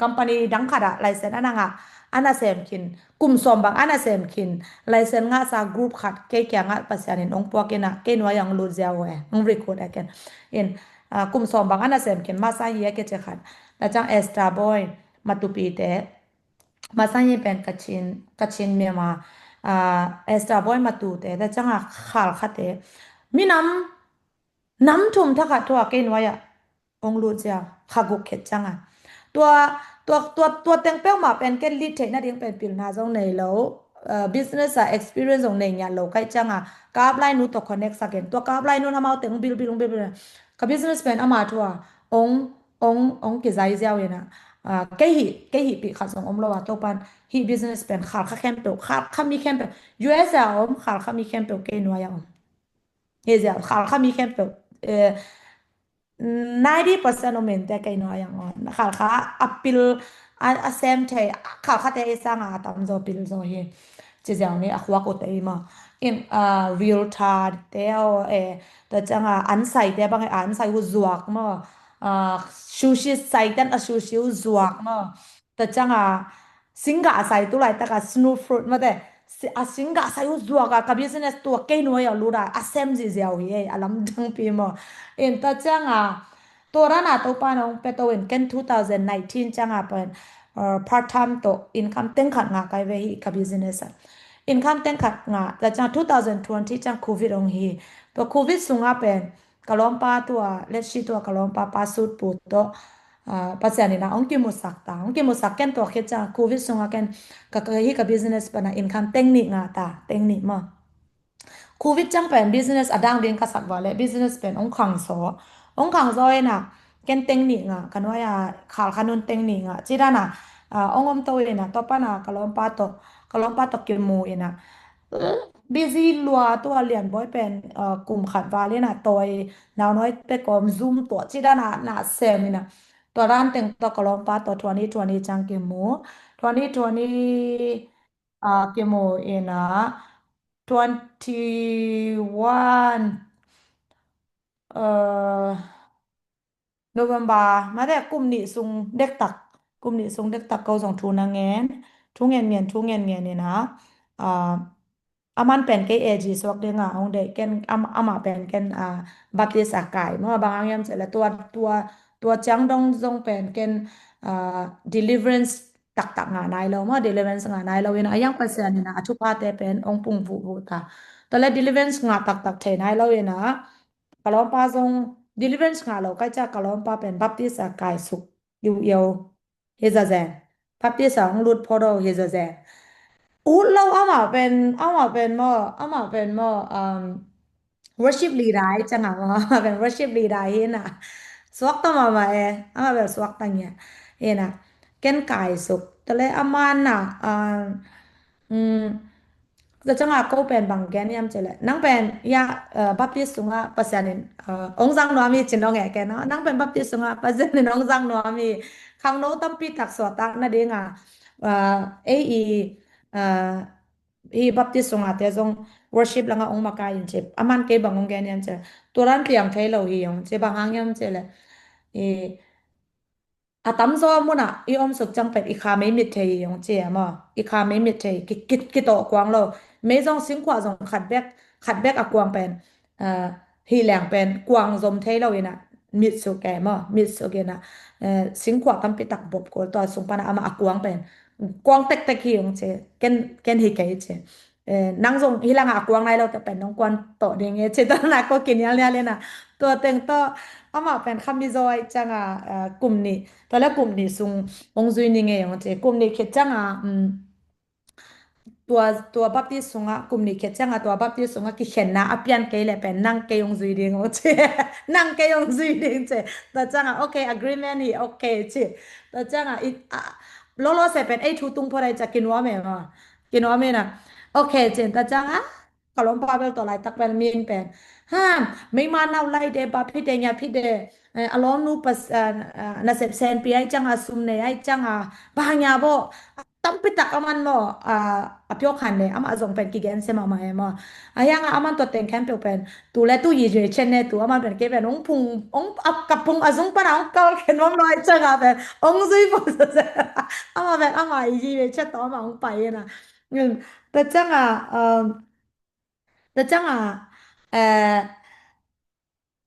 company dang khat ah license ana ngah ana sem khin kum sawm bang ana sem khin license ngahsa group khat kei kia ngah Pasian in ong puak ina kei nuai ang lut ziau e ong recruit a ken in Ah, kum sawm bang a nasem khin Massayi a kici khat. Tua ciang Esther Boy Matupi te. Massayi pen Kachin, Kachin Myanmar. Ah, Esther Boy Matu te. Tua ciang a Khalkha te. Minam nam thum thakhat thu a kei nuai ah hong lut ziau, kha guk khit ciang a. Tua, tua, tua, tua teng peuhmah pen ken lead theihna ding pen pilna zong nei lo, uh, business a experience zong nei ngiat lo ka hih ciang a, ka upline nu tawh connect sak in. Tua ka upline nu amau teng bil, bil, bil, bil. Ka business pen ama thu a, ong, ong, ong kizai ziau in a. Uh, kei hih, kei hih pih khat zong om lo a, Topan hih business pen Khalkha khempeuh, Khalkha mi khempeuh. U S a om, Khalkha mi khempeuh kei nuai a om. Hi ziau, Khalkha mi khempeuh. Eh, ninety percent om in te kei nuai ang om. Khalkha a pil, a, a sem thei, Khalkha te i sang a tam zaw pil zaw hi. Ci ziau ni a khuak u te i ma. In, ah, realtor te aw, eh, tua ciang a an sai te bang, an sai u zuak ma. Ah, sushi sai ten a sushi u zuak ma. Tua ciang a, singgah a sai tu laitak a snow fruit mate. Si-, a singgah sai uh zuak a, ka business tua kei nuai a lut a, a sem ziziau hi ei, a lamdang pi maw. In tua ciang a, tua ran a Topa nong pia to in ken two thousand nineteen ciang a pen, uh, part time tawh income teng khat ngah kai ve hi ka business a. Income teng khat ngah, tua ciang two thousand twenty ciang covid ong hi. Tua covid sung a pen, ka lawmpa tua, let's see tua ka lawmpa pa sut pu tawh, ah, Pasian in a hong kimusak ta. Hong kimusak ken tua khit ciang covid sung a ken ka, ka hi ka business pan a income teng nih ngah ta, teng nih maw. Covid ciang pen business a dang ding ka sak va le business pen hong khang zaw. Hong khang zaw in a ken teng nih ngah, ka nuai a Khalkha nun teng nih ngah. Ci dan a, ah, hong om to in a, tua pan a ka lawmpa tawh, ka lawmpa tawh kimu in a. Busy lua tua Lian Bawi pen, uh, kum khat val in a tawi, nau nawi pek om Zoom tua ci dan a na sem in a. Tua ran teng tua ka lawmpa tua twenty twenty ciang kimu. Twenty twenty, uh, kimu in a. Twenty one, uh, November, mate kum nih sung dektak, kum nih sung dektak ko zong thu na ngen, thu ngen ngen, thu ngen ngen in a, ah, aman pen kei A G suak ding a, hong deih ken, am-, amah pen ken, ah, Baptist a kai, maw bang hang hiam cih leh tua, tua, tua ciang dong zong pen ken, ah, deliverance taktak ngah nai lo, maw deliverance ngah nai lo in a, a yang Pasian in a, a thuphate pen hong pung vuh vuh ta. Tua leh deliverance ngah taktak thei nai lo in a, ka lawmpa zong deliverance ngah lo kai ciang ka lawmpa pen Baptist a kai suk iu iu hi zazen. Baptist a hong lut phodo hi zazen. Ut lo amah pen, amah pen maw, amah pen maw, um, worship leader hi ciang a maw, amah pen worship leader hi na. Suak ta mahmah e, amah pen suak ta ngiat. Hi na, ken kai suk. Tua leh amah na, um, um, Tua ciang a ko pen bang gen hiam cih leh, nang pen, ya, eh, Baptist sung a Pasian in, eh, hong zang nuam hi cin hong e ken, no? Nang pen Baptist sung a Pasian in hong zang nuam hi, khangno tampi tak suahtak na ding a, eh, ei i, eh, hi Baptist sung a te zong worship lang a hong makai in ci, aman kei bang hong gen hiam cih leh, tua ran piang thei lo hi hong ci, bang hang hiam cih leh, i, a tamzaw mun ah i om suk ciang pen i kha mei mit thei hi hong ci e maw. I kha mei mit thei, ki, ki, kitawh kuang lo. Mei zong singkhuah zong khat bek, khat bek a kuang pen, ah, hi leng pen kuang zom thei lo in a mit suk e maw. Mit suk in a, eh, singkhuah tampi tak bop kul, tua sung pan a amah a kuang pen kuang tektek hi hong ci. Ken, ken hi kei ci. Eh, nang zong hi lang a kuang nai lo te pen nong kuan tawh ding e, ci ta na ko kinial nial in a. Tua teng tawh, amah pen kha mizaw ahih ciang a, eh, kum nih, tua leh kum nih sung hong zui ning e hong ci. Kum nih khit ciang a, um, tua, tua Baptist sung a, kum nih khit ciang a tua Baptist sung a kikhenna a pian kei leh pen nang kei hong zui ding hong ci. Nang kei hong zui ding ci. Tua ciang a, okay, agreement hi, okay ci. Tua ciang a, i, a, lolo se pen ei thu tung phot ahih ciang kinuam e maw. Kinuam e na. Okay, ci. Tua ciang a, ka lawmpa bel tua laitak bel min pen, ha, meima nau lai de, bap hi de, ngiap hi de, eh, a lawmnu pas, ah, ah, nasep senpi ahih ciang a, sum nei ahih ciang a, bang hang hiam bo, tampi tak aman maw, ah, a piawkhan le, amah zong pen kigen se mahmah e maw. A hiang a aman tua teng khempeuh pen, tu le tu yi yi chen ne tu, aman pen kei pen hong phung, hong ap ka phung a zung pan a hong kal khen nuam lo ahih ciang a pen, hong zui phung se se. Amah pen, amah yi yi chen tawh amah hong pai e na. Tua ciang a, um, Tua ciang a, eh,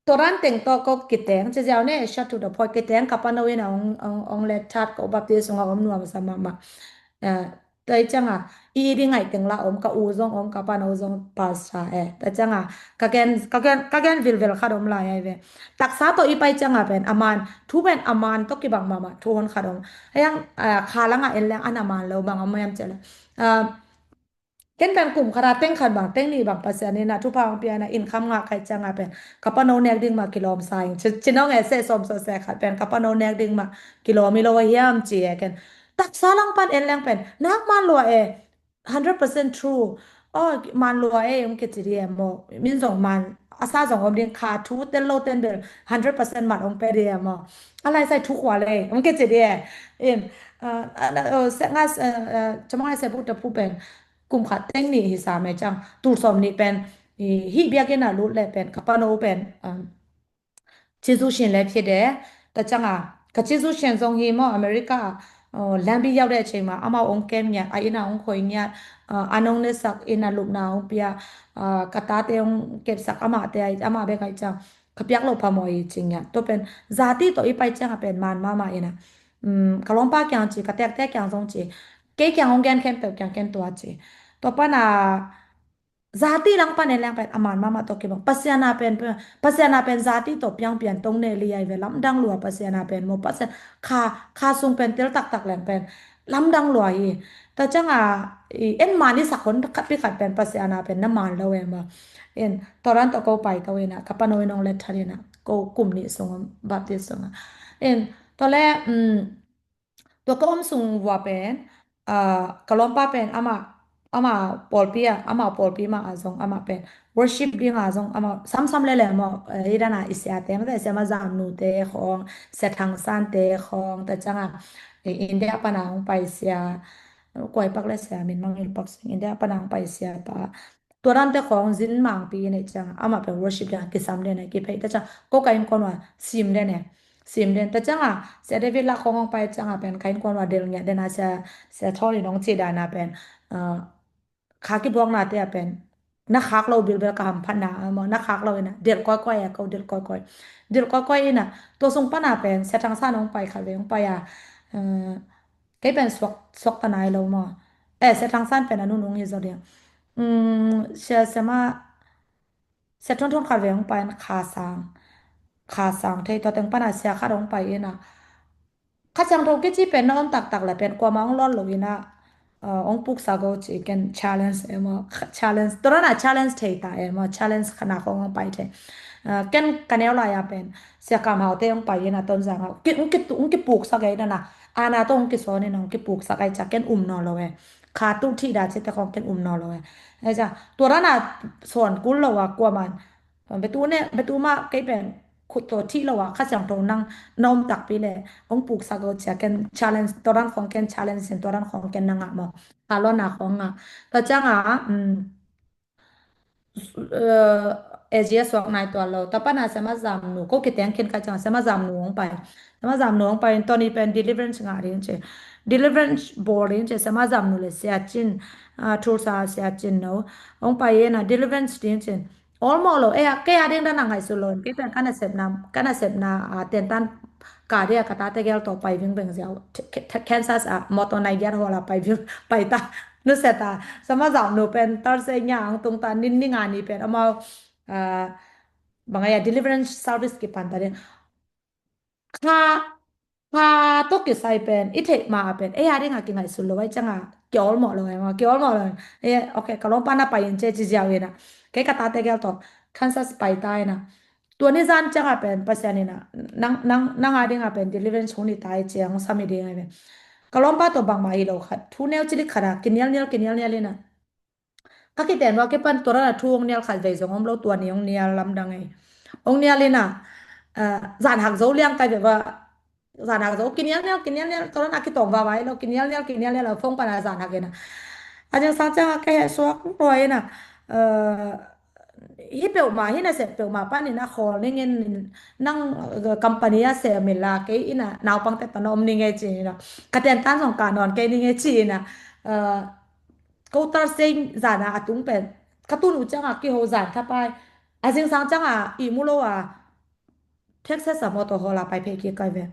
Tua dan teng tawh ko kiteng, ci ziau ne, short to the point, kiteng ka pano in a ong, ong, ong let that ko baptist ong a om nuam sa mahmah. Eh, tua i ciang a, i, i ding ngaih teng la om, ka u zong om, ka pano zong pastor eh. Tua ciang a, ka gen, ka gen, ka gen vilvel khat om lai ai ve. Taksa tawh i pai ciang a pen, a man, thu pen a man tawh kibang mahmah, thu hon khat om. Ayang, ah, kha lang a en leng an a man lo bang om hiam ci le. Ah, ken pen kum khat a teng khat bang, teng nih bang Pasian in a thupha hong pia in a income ngah ka hih ciang a pen, ka pano nek ding mah kilawm sa ing. Ci, ci nong e seh sawm sawt seh khat pen, ka pano nek ding mah kilawm hi lo a hiam ci e ken. Taksa lang pan en leng pen, nak man lua e, hundred percent true. Oh, man lua e, hong kici di e maw. Min zong man, a sa zong om ding kha thu tel lo ten bel, hundred percent mat hong pe di e maw. A lai sai thu khua le, hong kici di e. In, ah, ah, ah, se nga, ah, ah, cama ngai se bu ta pu pen, kum khat teng nih hi sa me cang, tul sawm nih pen, i, hih biakinn a lut le pen, ka pano pen, um, cizu shin le phia de, ta cang a, ka cizu shin zong hi maw, America, uh, lambi yau de ceng ma, amau ong kem ngiat, a ina ong khoi ngiat, uh, anong ne sak ina lupna ong pia, uh, ka tate ong kep sak ama te ai, ama bek ai cang, ka piak lo pha maw i cing ngiat. Tua pen, zati tawh i pai cang a pen, man mama ina. Um, ka lawmpa kiang ci, ka tekte kiang zong ci, kei kiang hong gen khempeuh kiang ken tua ci. Tua pana, zati lang pan en leng pen, a man mahmah tawh kibang. Pasian a pen, Pasian a pen zati tawh piang pian tong ne li ai ve, lamdang lua Pasian a pen maw, Pasian kha, kha sung pen tel taktak leng pen, lamdang lua hi. Tua ciang a, i, en man i sak hon khat pi khat pen Pasian a pen na man lo e maw. In, tua ran tawh ko pai to ina, ka pano in ong let that ina, ko kum nih sung baptist sung a. In, tua le, um, tua ka om sung vua pen, ah, ka lawmpa pen ama, ama pawlpi a, ama pawlpi ma a zong ama pen worship ding a zong ama samsam lele maw, eh, i dana i sia te, mate sia ma zam nu te khong, sia thang san te khong, ta cang a, eh, India pana hong pai sia, kuai pak le sia, min mang in pak sing, India pana hong pai sia pa. Tua dan te khong zin mangpi ne cang, ama pen worship ding a kisam den e, kiphei ta cang, ko ka in kon wa sim den e, sim den. Ta cang a, sia David lak khong hong pai cang a pen, ka in kon wa del ngiat den a sia, sia thawli nong ci dan a pen, ah, kha kibuak na te a pen, na khak lo bilbel ka hamphat na, ah, maw, na khak lo ina, del koi koi a ko, del koi koi. Del koi koi ina, tua sung pana pen, sia thang san hong pai khat ve hong pai a, ah, kei pen suak, suak ta nai lo maw. Eh, sia thang san pen a nunung hi zo ding. Um, sia, sia ma, sia thon thon khat ve hong pai in kha sang. Kha sang thei tua teng pana sia khat hong pai ina. Kha sang tho kici pen na om taktak le pen kuama hong lon lo ina. Uh, hong puksa go ci ken challenge e maw. Challenge. Tua rana challenge thei ta e maw. Challenge khana khong hong pai thei. Uh, ken ka neu lai a pen. Sia Kam Hau te hong pai ina Tonzang hau. Ki, hong ki, hong kipuksa ge ina na. Ana to hong kison ina hong kipuksa ge ca ken um naw lo e. Kha tu thih da ci te khong ken um naw lo e. Ai ca, tua rana suan kul lo a kuaman. Betu ne, betu ma kei pen khut to thih lo a, Kha Siangtho nang na om takpi le, hong puksak lo cia ken challenge, tua ran khong ken challenge sin, tua ran khong ken na ngah maw. Kha lo na khong ngah. Tua ciang a, um, eh, A G S suak nai tua lo. Tua pana Sia Ma Zam Nu, ko kiteng khin ka ciang Sia Ma Zam Nu hong pai. Sia Ma Zam Nu hong pai, tua ni pen deliverance ngah ding ci. Deliverance bawl ding ci, Sia Ma Zam Nu le Sia Cin, ah, Tulsa Sia Cin no. Hong pai ina deliverance ding ci. Awlmawh lo, eh, kei a ding dan a ngaihsut lo, kei pen ka nasepna, ka nasepna, ah, tentan ka dia ka tate gel tawh pai vingveng ziau, K-, K-, Kansas a, mawtaw nai giat hawl a pai ving, pai ta, nusia ta, Sia Ma Zam Nu pen, Thursday nia ang tung ta, nin ni nga ni pen, amau, ah, bang a ia, deliverance service kipan ta ding. Kha, kha tawh kisai pen, i theih ma pen, ei a ding a kingaihsun lo ai ciang a, kiawlmawh lo ai maw, kiawlmawh lo ai. Eh, ok, ka lawmpa na pai in ci, ci ziau ina. Kei ka tate gel tawh, Kansas pai ta ina. Tua ni zan ciang a pen, Pasian ina, nang, nang, nang a ding a pen, deliverance hun i ta i ciang, sami ding ai pen. Ka lawmpa tawh bangmah hi lo khat, thu neu cilik khat a, kinial nial, kinial nial ina. Ka kiten ua kipan tua rana thu hong nial khat vei zong om lo, tua ni hong nial lamdang ei. Hong nial ina, ah, zan hak zo liang kai ve va, zan hak zo, kinial nial, kinial nial, tua rana kitawng va vai lo, kinial nial, kinial nial, a phone pana zan hak ina. A zingsang ciang a ka heh suak lua ina, ah, hi peuhmah, hi nasep peuhmah pan ina khawl ning in nang, ah, company a sem in la, kei ina naupangte tawh na om ning ei ci ina. Ka tentan zong ka nawn kei ning ei ci ina. Ah, ko Thursday zan a a tung pen, ka tun uh ciang a kiho zan thapai. A zingsang ciang a ihmu lo a, Texas a mawtaw hawl a pai phei kik kai ve.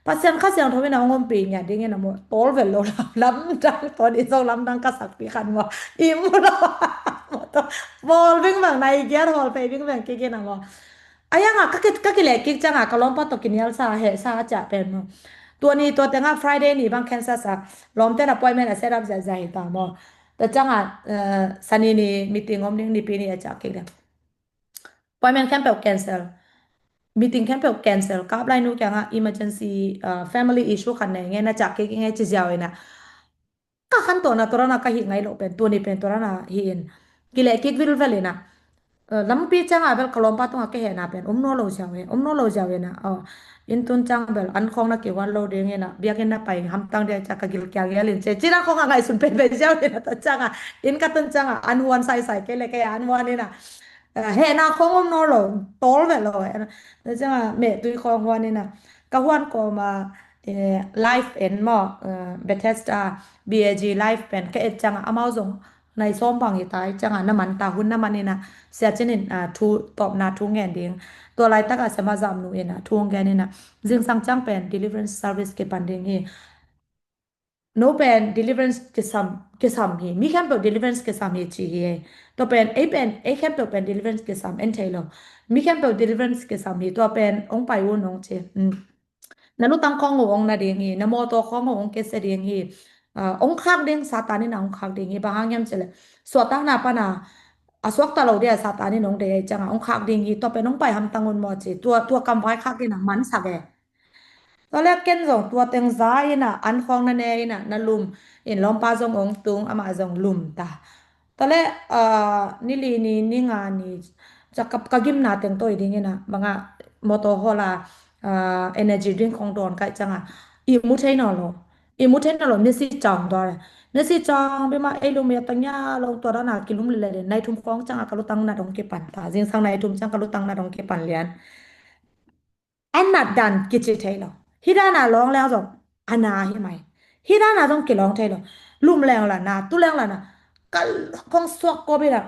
Pasian Kha Siangtho in a hong ompih ngiat dingin a maw, tawl vet lo, lamdang, tawn in zong lamdang ka sakpih khat maw. I mu lo. Mawtaw hawl vingvang, nai giat hawl phei vingvang kik in a maw. A yang a ka ki, ka kileh kik ciang a ka lawmpa tawh kinial sa, heh sa a ciah pen maw. Tua ni tua teng a Friday ni bang Kansas a lawmte in appointment a set up ziahziah hi ta maw. Tua ciang a, eh, Sani ni meeting om ding, Nipi ni a ciah kik ding. Appointment khempeuh cancel. Meeting khempeuh cancel. Ka uplai nu kiangah emergency, uh, family issue khat nei nge, na ciah kik nge ci ziau in a. Ka khantohna tua dan a ka hih ngai loh pen, tuni pen tua dan a hi in. Kileh kik vilvel in a. Uh, lampi ciang a bel ka lawmpa tungah ka hehna pen om nawn lo ziau e, om nawn lo ziau in a. Oh, inn tun ciang bel an khawng na kihuan lo ding in a. Biakinn na pai hamtang dia ciah ka gil kiang hial in ci. Ci dan khawng a ngaihsun penpen ziau in a. Tua ciang a inn ka tun ciang a an huan saisai kei le kei an huan in a. Eh, hehna khawng om nawn lo, tawl vet lo. Eh, tua ciang a mehtui khawng huan in a, ka huan kawm a, eh, live en maw, eh, Bethesda, B A G live pen ka et ciang a amau zong nai sawm bang hi ta hi ciang a na man ta, hun na man in a, Sia Cin in, ah, thu, tawpna thu ngen ding. Tua laitak a Siama Zam nu in a thu ngen in a, zingsang ciang pen deliverance service kipan ding hi. No pen deliverance kisam, kisam hi. Mi khempeuh deliverance kisam hi ci hi. Tua pen, ei pen, ei khempeuh pen deliverance kisam en thei lo. Mi khempeuh deliverance kisam hi. Tua pen, ong pai un ong ci. Mm. Na lutang khawng uh ong na ding hi. Na mawtaw khawng uh ong kese ding hi. Ah, ong khak ding, Satan in a ong khak ding hi. Bang hang hiam ci le. Suahtakna pan a, a suakta lo dia Satan in ong dei ciang a ong khak ding hi. Tua pen ong pai hamtang un maw ci. Tua, tua kamvai khak in a mansak e. Tua le ken zong tua teng za in a, an khawng na ne in a, na lum in lawmpa zong ong tung, amah zong lum ta. Tua le, ah, ni li ni, ni nga ni, ca ka, ka gimna teng tawi ding in a, bang a mawtaw hawl a, ah, energy drink khawng dawn kai ciang a, i mu thei nawn lo. I mu thei nawn lo, ni si ciang tua le. Ni si ciang bima ei lum i a tang ya lo tua dan a kilum lele le, nai thum khawng ciang a ka lutang na dong kipan ta. Zingsang nai thum ciang ka lutang na dong kipan lian. A nat dan kici thei lo. Hih dan a lawng leng zong a na hi mai. Hih dan a zong kilawng thei lo. Lum leng la na, tu leng la na. Ka khong suak kawp hi la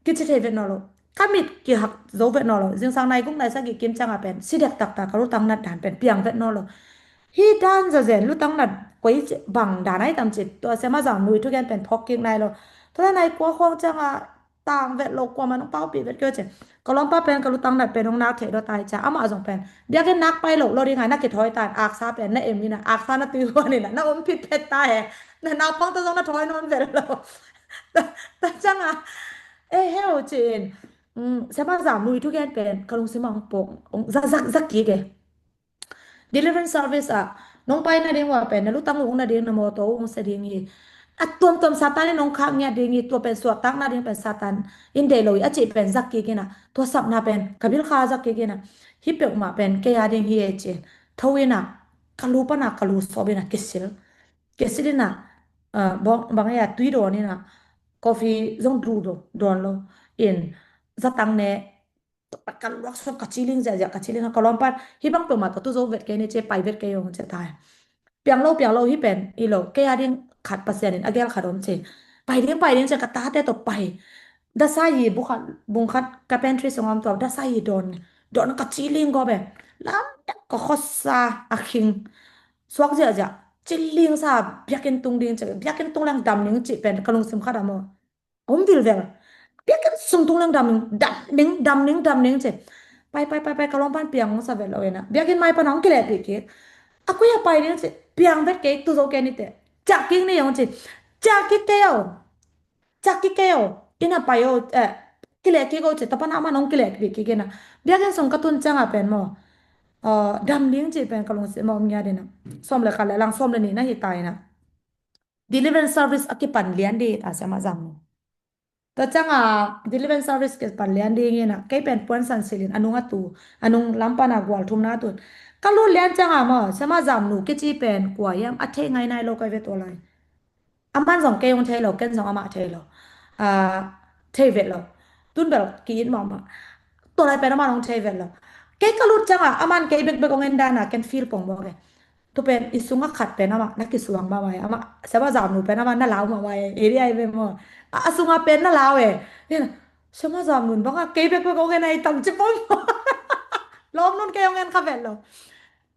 kici thei vet nawn lo. Ka mit kihak zo vet nawn lo. Zingsang nai guk nai sagih kim ciang a pen si dek taktak ka lutang nat dan pen piang vet nawn lo. Hih dan zazen lutang nat koi bang dan ai tam ci. Tua Siama Zam nu i thugen pen phawk kik nai lo. Tua nai kua khong ciang a tang vet lo, kuamah nong paupih vet kei uh ci. Ka lawmpa pen ka lutang nat pen nong nak theih dawh ta hi cia. Amah zong pen biakinn nak pai lo lo ding a na kithawi ta in, aksa pen na em in a, aksa na tui huan in a, na om phit phet ta he. Na naupang tawh zong na thawi nawn vet lo. Ta, ta ciang a, eh, heu ci in. Mm, Siama Zam nu i thugen pen ka lungsim ah hong pawk, hong za, za, za kik e. Deliverance service ah nong pai nading uh a pen na lutang uh hong na ding, na mawtaw uh hong sia ding hi. A tuamtuam Satan in hong khak ngiat ding hi. Tua pen suahtak nading pen Satan in deih lo hi a cih pen zak kik in a, tua sapna pen ka bil kha zak kik in a, hih peuhmah pen kei a ding hi e ci in tho in a, ka lu pan a ka lu sawp in a kisil. Kisil in a, ah, bang, bang e a tui dawn in a, coffee zong duh lo, dawn lo in zatang ne, ka luak suak ka ciling ziahziah, ka ciling a, ka lawmpan hih bang peuhmah tawh tu zo vet kei ni ci, pai vet kei ung ci ta hi. Piang lo, piang lo, hih pen hi lo, kei a ding khat Pasian in a gel khat om ci. Pai ding, pai ding ci, ka tate tawh pai. Dasa yi bu khat, bung khat ka pantry sung om tua, dasa yi dawn, dawn ka ciling gawp e. Lam ka khawsa a khing. Suak ziahziah, ciling sa, biakinn tung ding ci, biakinn tung leng dam ning ci pen ka lungsim khat a maw. Om vilvel. Biakinn sung tung leng dam ning, dam ning, dam ning, dam ning ci. Pai, pai, pai, pai, ka lawmpan piang hong sa vet lo in a, biakinn mai pan hong kilehpih kik. A koi a pai ding ci, piang vet kei, tu zo kei ni teh. Ciah kik ni hong ci. Ciah kik kei o. Ciah kik kei o. Inn a pai o, eh, kileh kik o ci, tua pan a man hong kilehpih kik in a. Biakinn sung ka tun ciang a pen maw, ah, dam ding ci pen ka lungsim ah om ngiat in a. Sawm le khat le lang sawm le nih na hi ta in a. Deliverance service a kipan lian ding hi ta, Siama Zam nu. Tua ciang a deliverance service kipan lian ding in a, kei pen puansan silh in a nung a tu, a nung lam pan a gual thumna tun. Ka lut lian ciang a maw, Siama Zam nu kici pen kua hiam a thei ngai nai lo kei ve tua lai. Aman zong kei hong thei lo, ken zong amah thei lo. Ah, thei vet lo. Tun bel ki-it mahmah. Tua lai pen aman hong thei vet lo. Kei ka lut ciang a, aman kei bekbek hong en dan a, ken feel pong mawk e. Tu pen i sungah khat pen amah na kisuang mahmah e. Amah, Siama Zam nu pen amah na lau mahmah e. Area i ve maw. A, a sungah pen na lau e. Ina, Siama Zam nu in bang a kei bekbek hong en a i tam ci pong. Lawm nun kei hong en kha vet lo.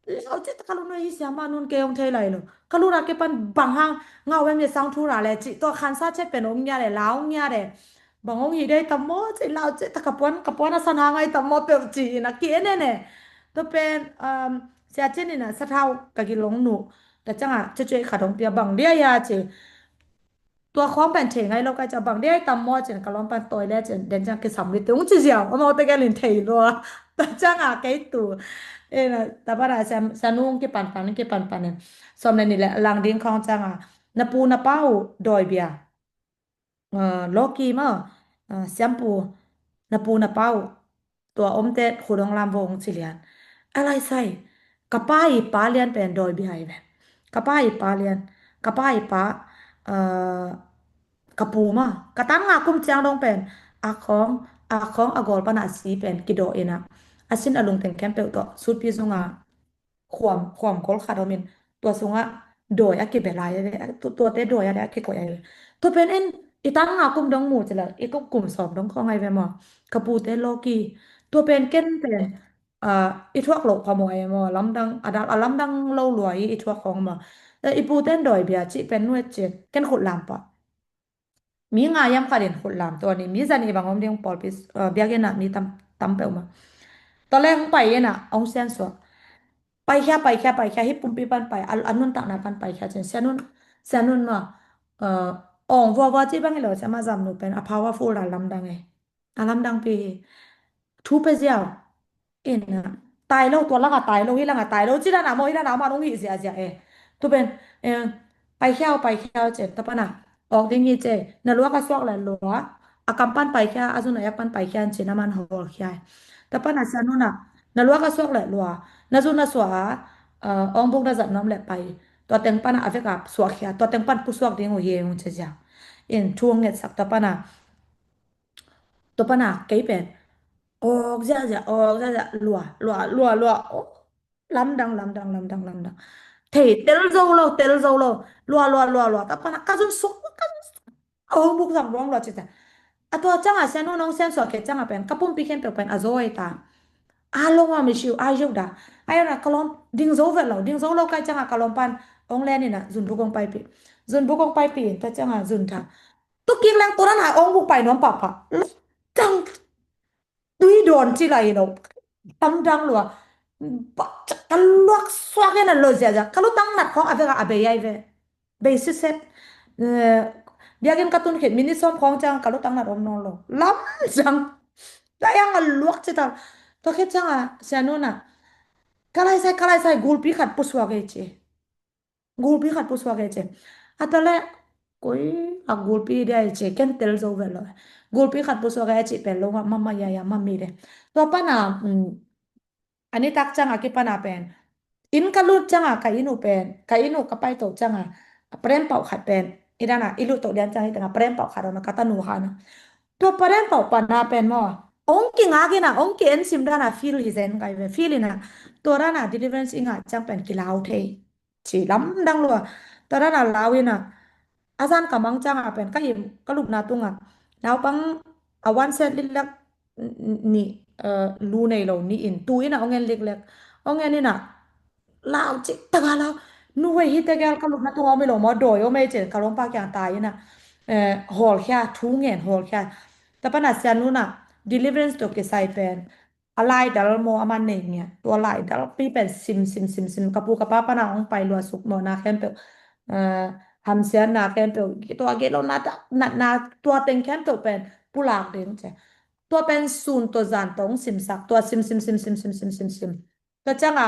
Lau cih tak ka lun nuai hi siama nun kei hong thei lai lo. Ka lun a kipan bang hang ngau em ye sang thu ra le cih tua khansa chet pen om ngia le lau ngia le. Bang hong hi dei tam maw cih lau cih tak ka puan ka puan a san hang ai tam maw peuh cih in a ki en en e. Tua pen sia cin in a sathau ka gilong nu. Tua ciang a cucui khat hong pia bang dia ya cih. Tua khawng pen thei ngai lo kai ca bang dia ai tam maw cin ka lawm pan tawi le cin den ciang kisam li tung ci ziau a maw tegel in thei lua. Tua ciang a kei tu. Tua pan a sianung kipan pan kipan pan in sawm le ni le lang ding khawng ciang a na pu na pa uh dawi bia. Lawki maw siampu na pu na pa uh tua omte khut hong lam vo hong ci lian. A lai sai ka pa i pa lian pen dawi bia hi ve. Ka pa i pa lian ka pa i pa ka pu ma ka tang nga kum ciang dong pen a khawng a khawng a gawl pan a si pen kidawh in a a sin a lungteng khempeuh tawh sutpi zunga khuam khuam kol khat om in tua sungah dawi a kibelai a ve tuate dawi a le a kikoih a ve. Tua pen in i tang nga kum dong mu cila i kum kum sawm dong khawng ai ve maw ka pute lawki tua pen ken pen i thuak loh kha maw ai maw lamdang a lamdang lo lua i i thuak khawng maw i puten dawi bia cih pen nuet cin ken khut lam pah. Mi nga yam khat in khut lam tua ni mi zan i bang om ding pawlpi biakinn ah mi tam peuh maw. Tua leng hong pai in ah hong siansuah. Paikhia paikhia paikhia hi pumpi pan pai a nuntakna pan paikhia cin sianun sianun maw. Awng vuavua ci bang i lo siama zamnu pen a powerful a lamdang e. A lamdang pi hi thu pe ziau. Ina tai lo tua langa tai lo hi langa tai lo ci dana maw hi dana man hong hi ziazia e. Tu pen paikhia paikhia cin ta pana awk ding hi ce na luak a suak le lua a kam pan paikhia a zun a yak pan paikhia an cin a man hawlkhia e. Ta pana sianuna na luak a suak le lua na zun a suak a awng buk na zat nuam le pai tua teng pana a vek a suak khia tua teng pan pusuak ding uh hi e hong ci ziau. In thu hong ngetsak ta pana tua pana kei pen awk ziazia awk ziazia lua lua lua lua lamdang lamdang lamdang lamdang. Thei tel zo lo tel zo lo lua lua lua lua ta pana ka zun suk ka zun suk a hong buk zak luang lua cita. A tua canga sianu nong sian suak khe canga pen ka pumpi khempeuh pen a zo ai ta. A lawm a mi siu a ziuk da. Ai na ka lawm ding zo vet lo ding zo lo kai canga ka lawm pan hong len ina zun buk hong paipi. Zun buk hong paipi in ta canga zun tha. Tu kik leng tua na hong buk pai nuam pahpah. Tang tui dawn ci lai lo. Tam dang lua. Ka luak suak in a lo ziazia ka lutang nat khawng a vek a a bei ai ve. Bei siset. Biakinn ka tun khit minit sawm khawng ciang ka lutang nat om nawn lo lam ciang. Ka yang a luak ci ta. Tua khit ciang a sianu na ka lai sai ka lai sai gulpi khat pusuak ei ci. Gulpi khat pusuak ei ci. A ta le koi a gulpi dia ei ci ken tel zo vet lo. Gulpi khat pusuak ei ci pen lo ma ma ya ya ma mi de. Tua pana a nitak canga kipana pen inn ka lut canga ka inn uh pen ka inn uh ka paito canga a parem pauh khat pen i dana i lut to lian canga i tanga parem pauh khat ona ka tanu hana. Tua parem pauh pana pen maw ong kingak ina ong ki ensim dana feel hi zen kai ve feel ina tua dana deliverance i ngah cang pen kilau thei. Ci lamdang lua. Tua dana lau ina a zan ka mang canga pen ka im ka lupna tunga naupang a one set liklek ni lu nei lo ni in tu ina ong en liklek ong en ina lau ci taga lau. Nuhei hi tegel ka lupna tunga om i lo maw dawi om ei cin ka lawmpa kiang tai ina hawlkhia thu ngen hawlkhia. Ta pana sianuna deliverance to kisai pen a laidal maw a man nei ngiat tua laidal pi pen sim sim sim sim ka pu ka pa pana hong pai lua suk mawhna khempeuh hamsiatna khempeuh tua geh lo natna tua teng khempeuh pen pulak ding ce. Tua pen sun tua zan tua hong simsak tua sim sim sim sim sim sim sim sim tua cianga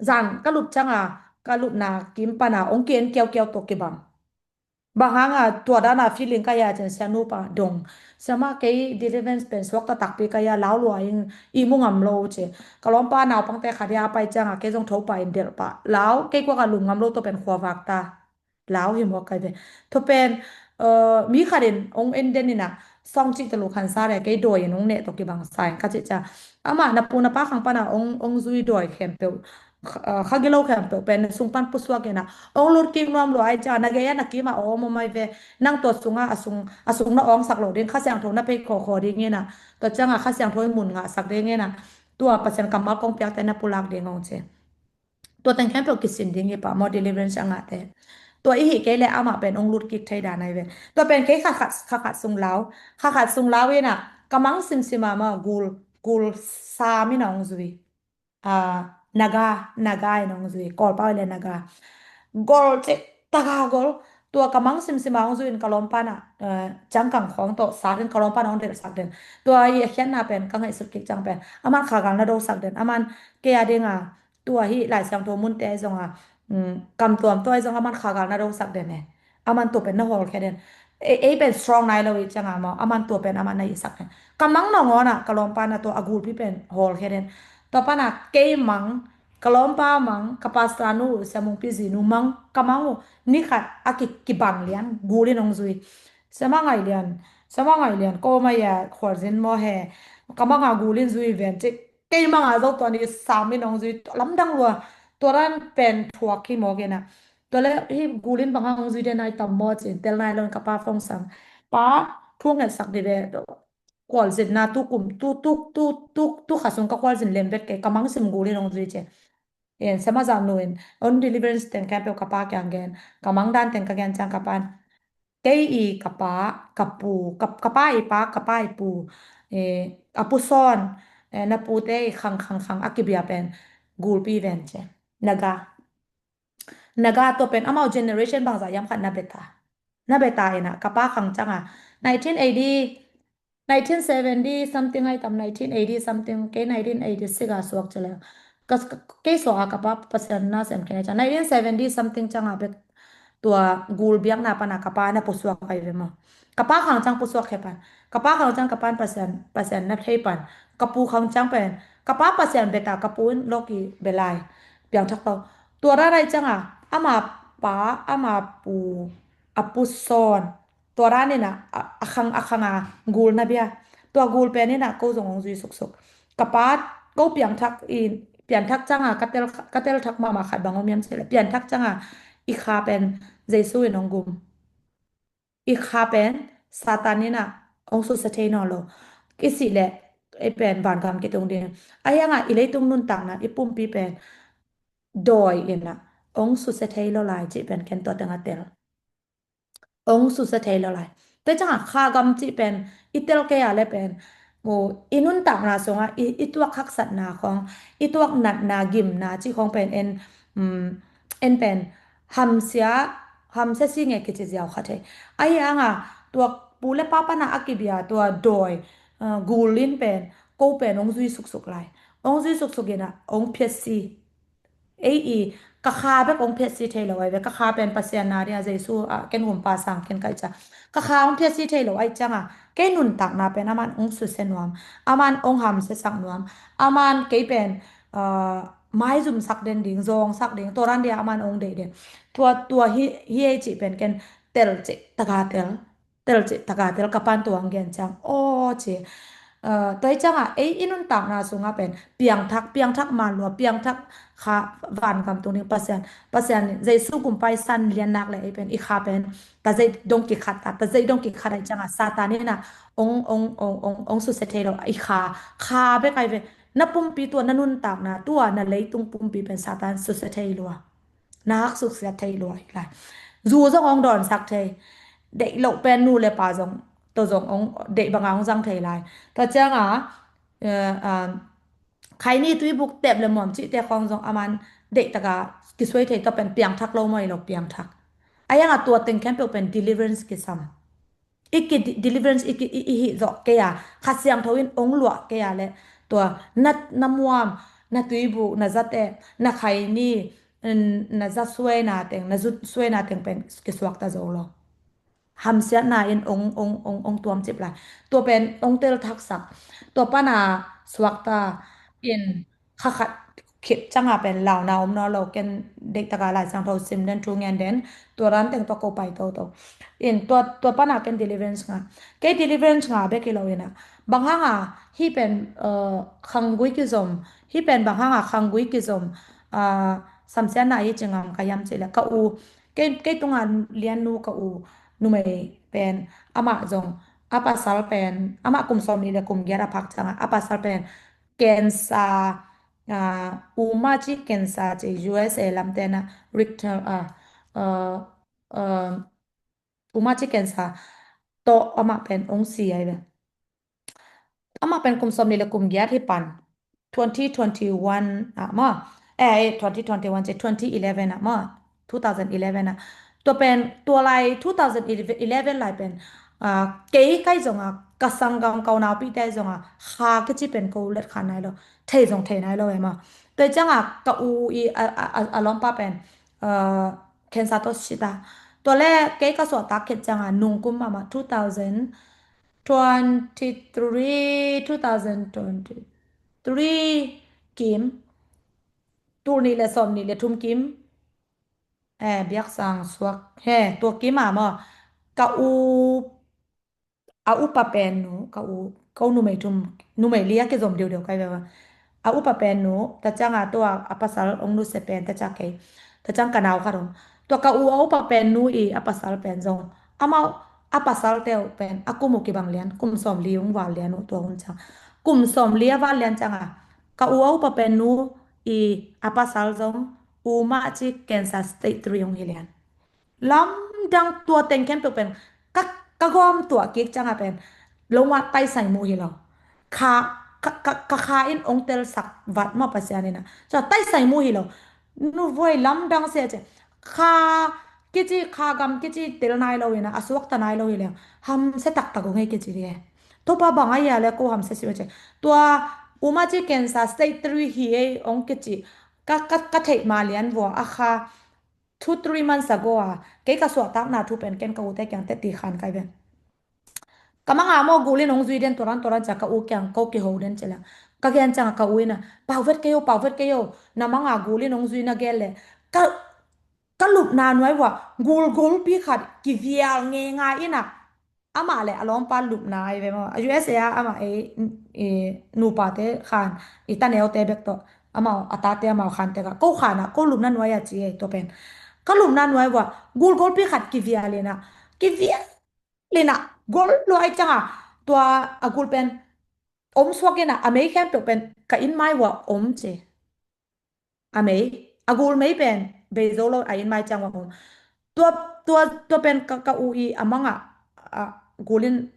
zan ka lup cianga ka lupna kim pana hong ki-en kiaukiau tua kibang. Bang hanga tua dana feeling ka ya cin sianu pa dong siama kei deliverance pen suak ta takpi ka ya lau lua in i mu ngam lo ci. Ka lawmpa naupangte khat ya pai cianga kei zong thopa in delh pa lau kei kuaka lum ngam lo tua pen khuavak ta. Lau hi mawk kai ve. Tua pen mi khat in ong en den ina sawng cih talu khansa le kei dawi in ong neh tua kibang sa in ka cih cia. Ama na pu na pa khang pana ong zui dawi khempeuh kha gilo khempeuh pen na sung pan pusuak ina ong lut kik nuam lua ai cia na gei a na kima ong om om ai ve. Nang tua sunga a sung a sung na ong sak lo ding kha siangtho na pei khawkhaw ding ina tua cianga kha siangtho i mun ngah sak ding ina Tua Pasian kammal kong piakte na pulak ding hong ci. Tua teng khempeuh kisin ding hi pah maw, deliverance a ngahte. Tua i hih kei le amah pen hong lut kik thei dan ahi ve. Tua pen kei kha khat, kha khat sung lau, kha khat sung lau in ah, ka mang simsim a maw, gul, gul sam in ah hong zui. Ah, Naga, Naga in hong zui, Kawlpau le Naga. Gol cik taka gol. Tua ka mang simsim a hong zui in ka lawmpa in ah, eh, cangkang khawng tawh sak in ka lawmpa in hong delhsak den. Tua i a khiatna pen ka ngaihsut kik ciang pen, aman khagal na dosak den. Aman kei a ding a, tua hih Lai Siangtho munte ahi zong a, um, kam tuam tua ahi zong aman khagal na dosak den e. Aman tua pen na hawlkhia den. Ei, ei pen strong nai lo i ciang a maw, aman tua pen aman na ihsak den. Ka mang nangawn ah ka lawmpa in ah tua a gulpi pen hawlkhia den. Tua pan ah kei mang, ka lawmpa mang, ka pastor nu, Sia Mungpi zi nu mang, ka mang uh, ni khat a ki, kibang lian, gul in hong zui. Sia Mang Ngai Lian, Sia Mang Ngai Lian, ko mai a khualzin maw he, ka mang a gul in zui ven cik, kei mang a zo tua ni sam in hong zui, lamdang lua, tua dan pen thuak hi maw gen ah. Tua le hih gul in bang hang hong zui den ai tam maw ci-in tel nai lo in ka pa phone sang. Pa, thu ngetsak dih ve, khualzinna tu kum, tu, tu, tu, tu, tu kha sung ka khualzin lem vet kei, ka mang sim gul in hong zui ci. En, Sia Mang Zam nu in, on deliverance teng khempeuh ka pa kiang gen, ka mang dan teng ka gen ciang ka pan. Kei i ka pa, ka pu, ka, ka pa i pa, ka pa i pu, eh, a pu Sawn, eh, na pute i khang, khang, khang, a kibia pen, gulpi ven ci. Naga. Naga tua pen amau generation bangzah hiam khat na bia ta. Na bia ta in ah, ka pa khang ciang a. Nineteen eighty, nineteen seventy something ai tam, nineteen eighty something, kei nineteen eighty six a suak ci le. Ka, ka, kei suak a ka pa Pasian na sem kei na ciang. Nineteen seventy something ciang a bek tua gul biakna pan a ka pa na pusuak ai ve maw. Ka pa khang ciang pusuak khe pan. Ka pa khang ciang ka pan Pasian, Pasian na thei pan. Ka pu khang ciang pen. Ka pa Pasian bia ta, ka pu in lawki bia lai. Piangthak to. Tua ran ai ciang a, ama pa, ama pu, a pu Sawn. Tua ran in ah, a, a khang, a khang a gul na bia. Tua gul pen in ah, ko zong hong zui suksuk. Ka pa, ko piangthak in, piangthak ciang a, ka tel, ka tel thak mahmah khat bang om hiam ci le. Piangthak ciang a, i kha pen Jesu in hong gum. I kha pen Satan in ah hong susia thei nawn lo. I sih leh, ei pen vangam kitung ding. Ahi hang a i leitung nuntakna, i pumpi pen dawi in ah hong susia thei lo lai cih pen ken tua teng a tel. Hong susia thei lo lai. Tua ciang a kha gam cih pen i tel kei a le pen, mu, i nuntakna sung a, i, i tuak haksatna khawng, i tuak natna, gimna cih khawng pen en, um, en pen hamsia, hamsia si nge kici ziau kha thei. Ahi hang a, tua pu le pa pan a a kibia, tua dawi, uh, gul in pen, ko pen hong zui suksuk lai. Hong zui suksuk in ah, hong phiatsi. Ei i, ka kha bek hong phiatsi thei lo ai ve, ka kha pen Pasian na dia Jesu a ken gumpa sang ken kai ca. Ka kha hong phiatsi thei lo ai ciang a, kei nuntakna pen aman hong susia nuam, aman hong hamsia sak nuam, aman kei pen, ah, maizum sak den ding, zawng sak ding, tua ran dia aman hong deih den. Tua, tua hi, hi ei cih pen ken tel cih taka tel. Tel cih taka tel ka pan tua hong gen ciang. Aw ci. Ah, tua hi ciang a, ei i nuntakna sung a pen, piangthak, piangthak man lua, piangthak kha vangam tung ding Pasian. Pasian, Jesu gumpa i san lian nak le ei pen, i kha pen, ta zei dong kikhat ta, ta zei dong kikhat ai ciang a, Satan in ah, hong, hong, hong, hong, hong susia thei lo, i kha, kha bek ai ve, na pumpi tua, na nuntakna tua, na leitung pumpi pen Satan susia thei lua. Na hak susia thei lua hi lai. Zu zong hong dawnsak thei. Deih loh pen nu le pa zong, to zong hong deih bang a hong zang thei lai. Tua ciang a, eh, ah, khaini tuibuk tep le muam cihte khawng zong aman deih taka kisuai thei, tua pen piangthak lo maw i lo piangthak. Ahi hang a tua teng khempeuh pen deliverance kisam. I ki de-, deliverance i ki, i, i hih zawh kei a, Kha Siangtho in hong luah kei a le, tua na, na muam, na tuibuk, na zate, na khaini, n-, na za suaina teng, na zu suaina teng pen kisuakta zo lo. Hamsiatna in hong, hong, hong, hong tuamcip lai. Tua pen hong tel thaksak. Tua pan a suakta in kha khat khit ciang a pen launa om nawn lo, ken deih taka Lai Siangtho sim den, thu ngen den, tua ran teng tua ko pai toto. In tua, tua pan a ken deliverance ngah. Kei deliverance ngah bek hi lo in a. Bang hang a, hih pen, eh, khanggui kizom, hih pen bang hang a khanggui kizom, ah, samsiatna i ci ngam ka hiam cih leh ka u, kei, kei tung a lian nu ka u, numei pen, amah zong, a pasal pen, amah kum sawmnih le kum giat a phak ciang a, a pasal pen, cancer, ah, uma ci cancer ci U S A lamte na Richter, ah, ah, ah, uma ci cancer tawh amah pen ong si ai ve. Amah pen kum sawmnih le kum giat hi pan. Twenty twenty-one ah maw. Eh, twenty twenty-one ci twenty eleven ah maw. Two thousand eleven ah. Tua pen, tua lai two thousand eleven lai pen, ah, kei kai zonga, ka sanggam ka unaupite zonga, kha kici pen ko let kha nai lo. Thei zong thei nai lo e maw. Tua cianga ka u i a, a, a, a lawmpa pen, ah, cancer tawh si ta. Tua le kei ka suahtak khet cianga nungkum mahmah two thousand twenty-three, two thousand twenty-three kim, tul nih le sawmnih le thum kim, eh, biaksang suak he, tua kim ah maw, ka u, a upa pen nu, ka u, ka u numei thum, numei li a kizom deuhdeuh kai ve. A upa pen nu, ta cianga tua a pasal ong nusia pen, ta cia kei, ta ciang ka nau khat ong. Tua ka u a upa pen nu i a pasal pen zong, amau a pasal teu pen a kum uh kibang lian, kum sawmli ung val lian uh tua hun ciang. Kum sawmli a val lian cianga ka u a upa pen nu i a pasal zong uma ci cancer stage three ung hi lian. Lamdang tua teng khempeuh pen ka, ka gawm tuah kik cianga pen lungua taisai mu hi lo. Kha, ka, ka, ka kha in ong telsak vat maw Pasian ina. Cia taisai mu hi lo. Nu voi lamdang sia ci. Kha kici, kha gam kici tel nai lo ina, a suakta nai lo hi leng hamsia taktak ong ei kici hi e. Topa bang a hia le ko hamsia si ci. Tua uma ci cancer stage three hi ei ong kici. Ka, ka, ka theih ma lian vua a kha two, three months ago a, kei ka suahtakna thu pen ken ka ute kiang teti khan kai ven. Ka manga maw gulin ong zui den tuaran tuaran cia ka u kiang ko kiho den ci la. Ka gen cianga ka u ina, pau vet kei o, pau vet kei o, na manga gulin ong zui na gel le. Ka, ka lupna nuai vua, gul gulpi khat kivial nge nga ina. Amah le a lawmpa lupna ai ve maw. A U S A a amah ei, ei nupate khan, i taneute bek tawh. Amah a tate amah khan teka. Ko khan a, ko lupna nuai a ci ei tua pen. Ka lupna nuai vua, gul gulpi khat kivial ina. Kivial ina, gol luai cianga. Tua a gul pen, om suak ina, a mei khempeuh pen, ka inn mai vua om ci. A mei, a gul mei pen, bei zo lo a inn mai ciang vua om. Tua, tua, tua pen ka, ka u i a manga, a gulin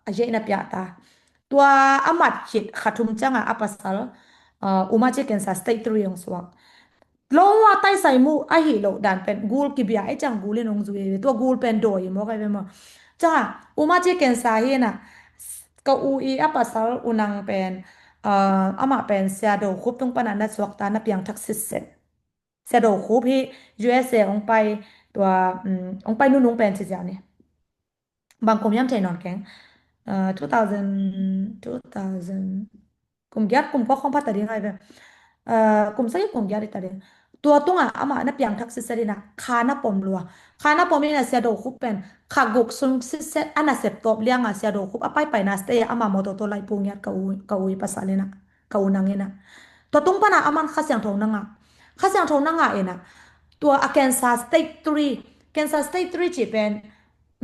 a zia ina pia ta. Tua a mat khit kha thum cianga a pasal, ah, uma ci cancer stage three ong suak. Lungua taisai mu ahi lo dan pen gul kibia ei ciang gulin ong zui ei ve. Tua gul pen dawi i mawk ai ve maw. Cianga, uma ci cancer hi ina, ka u i a pasal u nang pen, ah, amah pen Sia Do Khup tung pana na suakta na piangthak sitset. Sia Do Khup hi U S A ong pai tua, um, ong pai nunung pen ci zia ni. Bang kum hiam thei nawn keng. Ah, two thousand, two thousand, kum giat, kum kua khong pha ta ding ai ve. Ah, kum sagih kum giat i ta ding. Tua tunga amah na piangthak sitset ina, kha na pom lua. Kha na pom ina Sia Do Khup pen, kha guk sung sitset a nasep tawp lianga Sia Do Khup a paipaina stage a ama mawtaw tawh laih pu ngiat ka u, ka u i pasal ina, ka u nang ina. Tua tung pana aman Kha Siangtho na ngah. Kha Siangtho na ngah ina. Tua a cancer stage three, cancer stage three ci pen,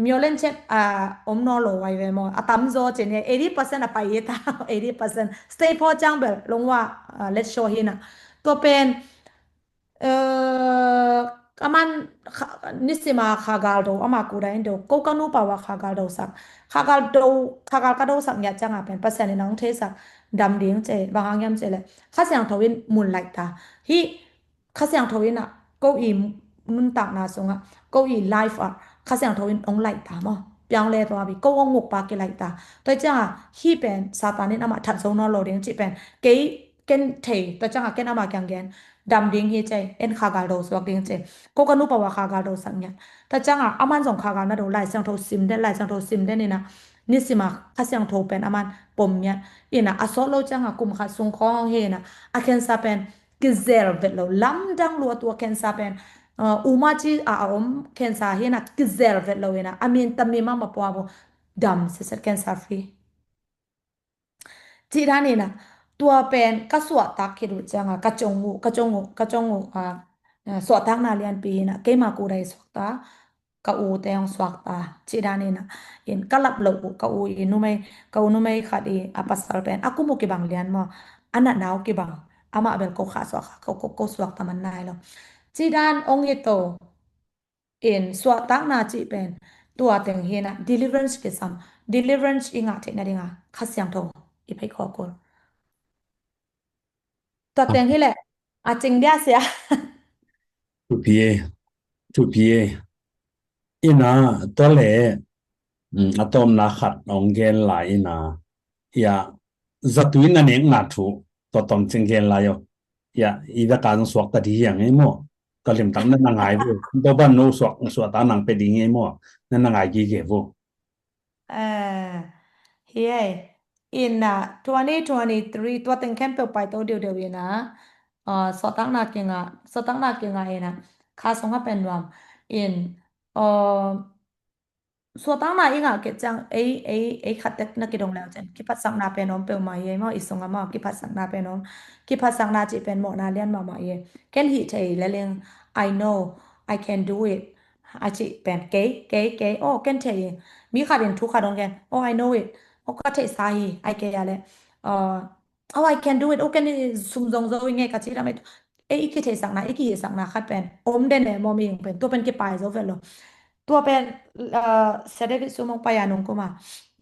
myolen chet a om naw lo ai ve maw. A tamzaw ci ni, eighty percent a pai hi ta, eighty percent. Stage four ciang bel, lungua, ah, let show hi ina. Tua pen, eh, aman kha, nisima kha gal do, ama kuda in do, ko ka nupa ua kha gal do sak. Kha gal do, kha gal ka do sak ngiat cianga pen, Pasian in ong theisak, dam ding ci, bang hang hiam ci le. Kha Siangtho in mun laih ta. Hi, Kha Siangtho ina, ko i nuntakna sunga, ko i life a, Kha Siangtho in ong laih ta maw. Piang le tua bi, ko ong nguk pa kilaih ta. Tua cianga, hi pen, Satan in ama that zo nawn lo ding ci pen. Kei, ken thei, tua cianga ken ama kiang gen. Dam ding hi ci, en kha gal do suak ding ci. Ko ka nupa ua kha gal do sak ngiat. Tua cianga, aman zong kha gal na do, Lai Siangtho sim den, Lai Siangtho sim den ina. Nisima, Kha Siangtho pen aman pom ngiat. Ina, a sawt lo cianga, kum khat sung khong hi ina. A cancer pen, kizel vet lo, lamdang lua tua cancer pen, uh, uma ci a, a om cancer hi ina kizel vet lo ina, a min ta mi mama pua bo dam sitset cancer free. Ci dan ina, tua pen ka suahtak khit uh cianga, ka cong uh, ka cong uh, ka cong uh, ah, ah, suahtakna lianpi ina, keima kuda i suakta, ka u te hong suakta cih dan in ah, in ka lap loh uh, ka u i numei, ka u numei khat i a pasal pen a kum uh kibang lian maw, a natna uh kibang, amah bel ko khahsuah kha, ko, ko, ko suakta man nai lo. Cih dan hong hi to. In suahtakna cih pen tua teng hi in ah deliverance kisam, deliverance i ngah theih nading a Kha Siangtho i phei khawk uh. Tua teng hi leh a cing dia sia. Thupi e, thupi e. In ah tua leh, mm, a tawpna khat hong gen lai in ah, ia, zatui na nekna thu, tua tawm cing gen lai aw. Ia, i vek a zong suakta ding hi a ngei maw? Ka limtak na na ngai vo. Tua ban no suak, suakta nang pe ding hi maw? Na na ngai gige vo. Eh, hi e. In ah twenty twenty-three tua teng khempeuh paito deuhdeuh in ah, ah, suahtakna kingah, suahtakna kingah in ah, kha sungah pen nuam. In, ah, suahtakna i ngah kei ciang ei, ei, ei khat tek na kidong leu cin kiphatsakna pen om peuhmah hi ei maw, i sungah maw, kiphatsakna pen om. Kiphatsakna cih pen mawhna lian mahmah hi ei. Ken hih thei leleng, I know, I can do it. A cih pen kei, kei, kei, oh, ken thei hi. Mi khat in thu khat hong gen, oh, I know it. Oh, ka theihsa hi, ai kei a leh, uh, oh, I can do it. Oh, ken sum zong zo i ngei ka cih lam ei. Ei i kitheihsakna, i kihihsakna khat pen om den e maw, mihing pen tua pen kipai zo vet lo. Tua pen, ah, Sia David Sum hong pai a nung kum a,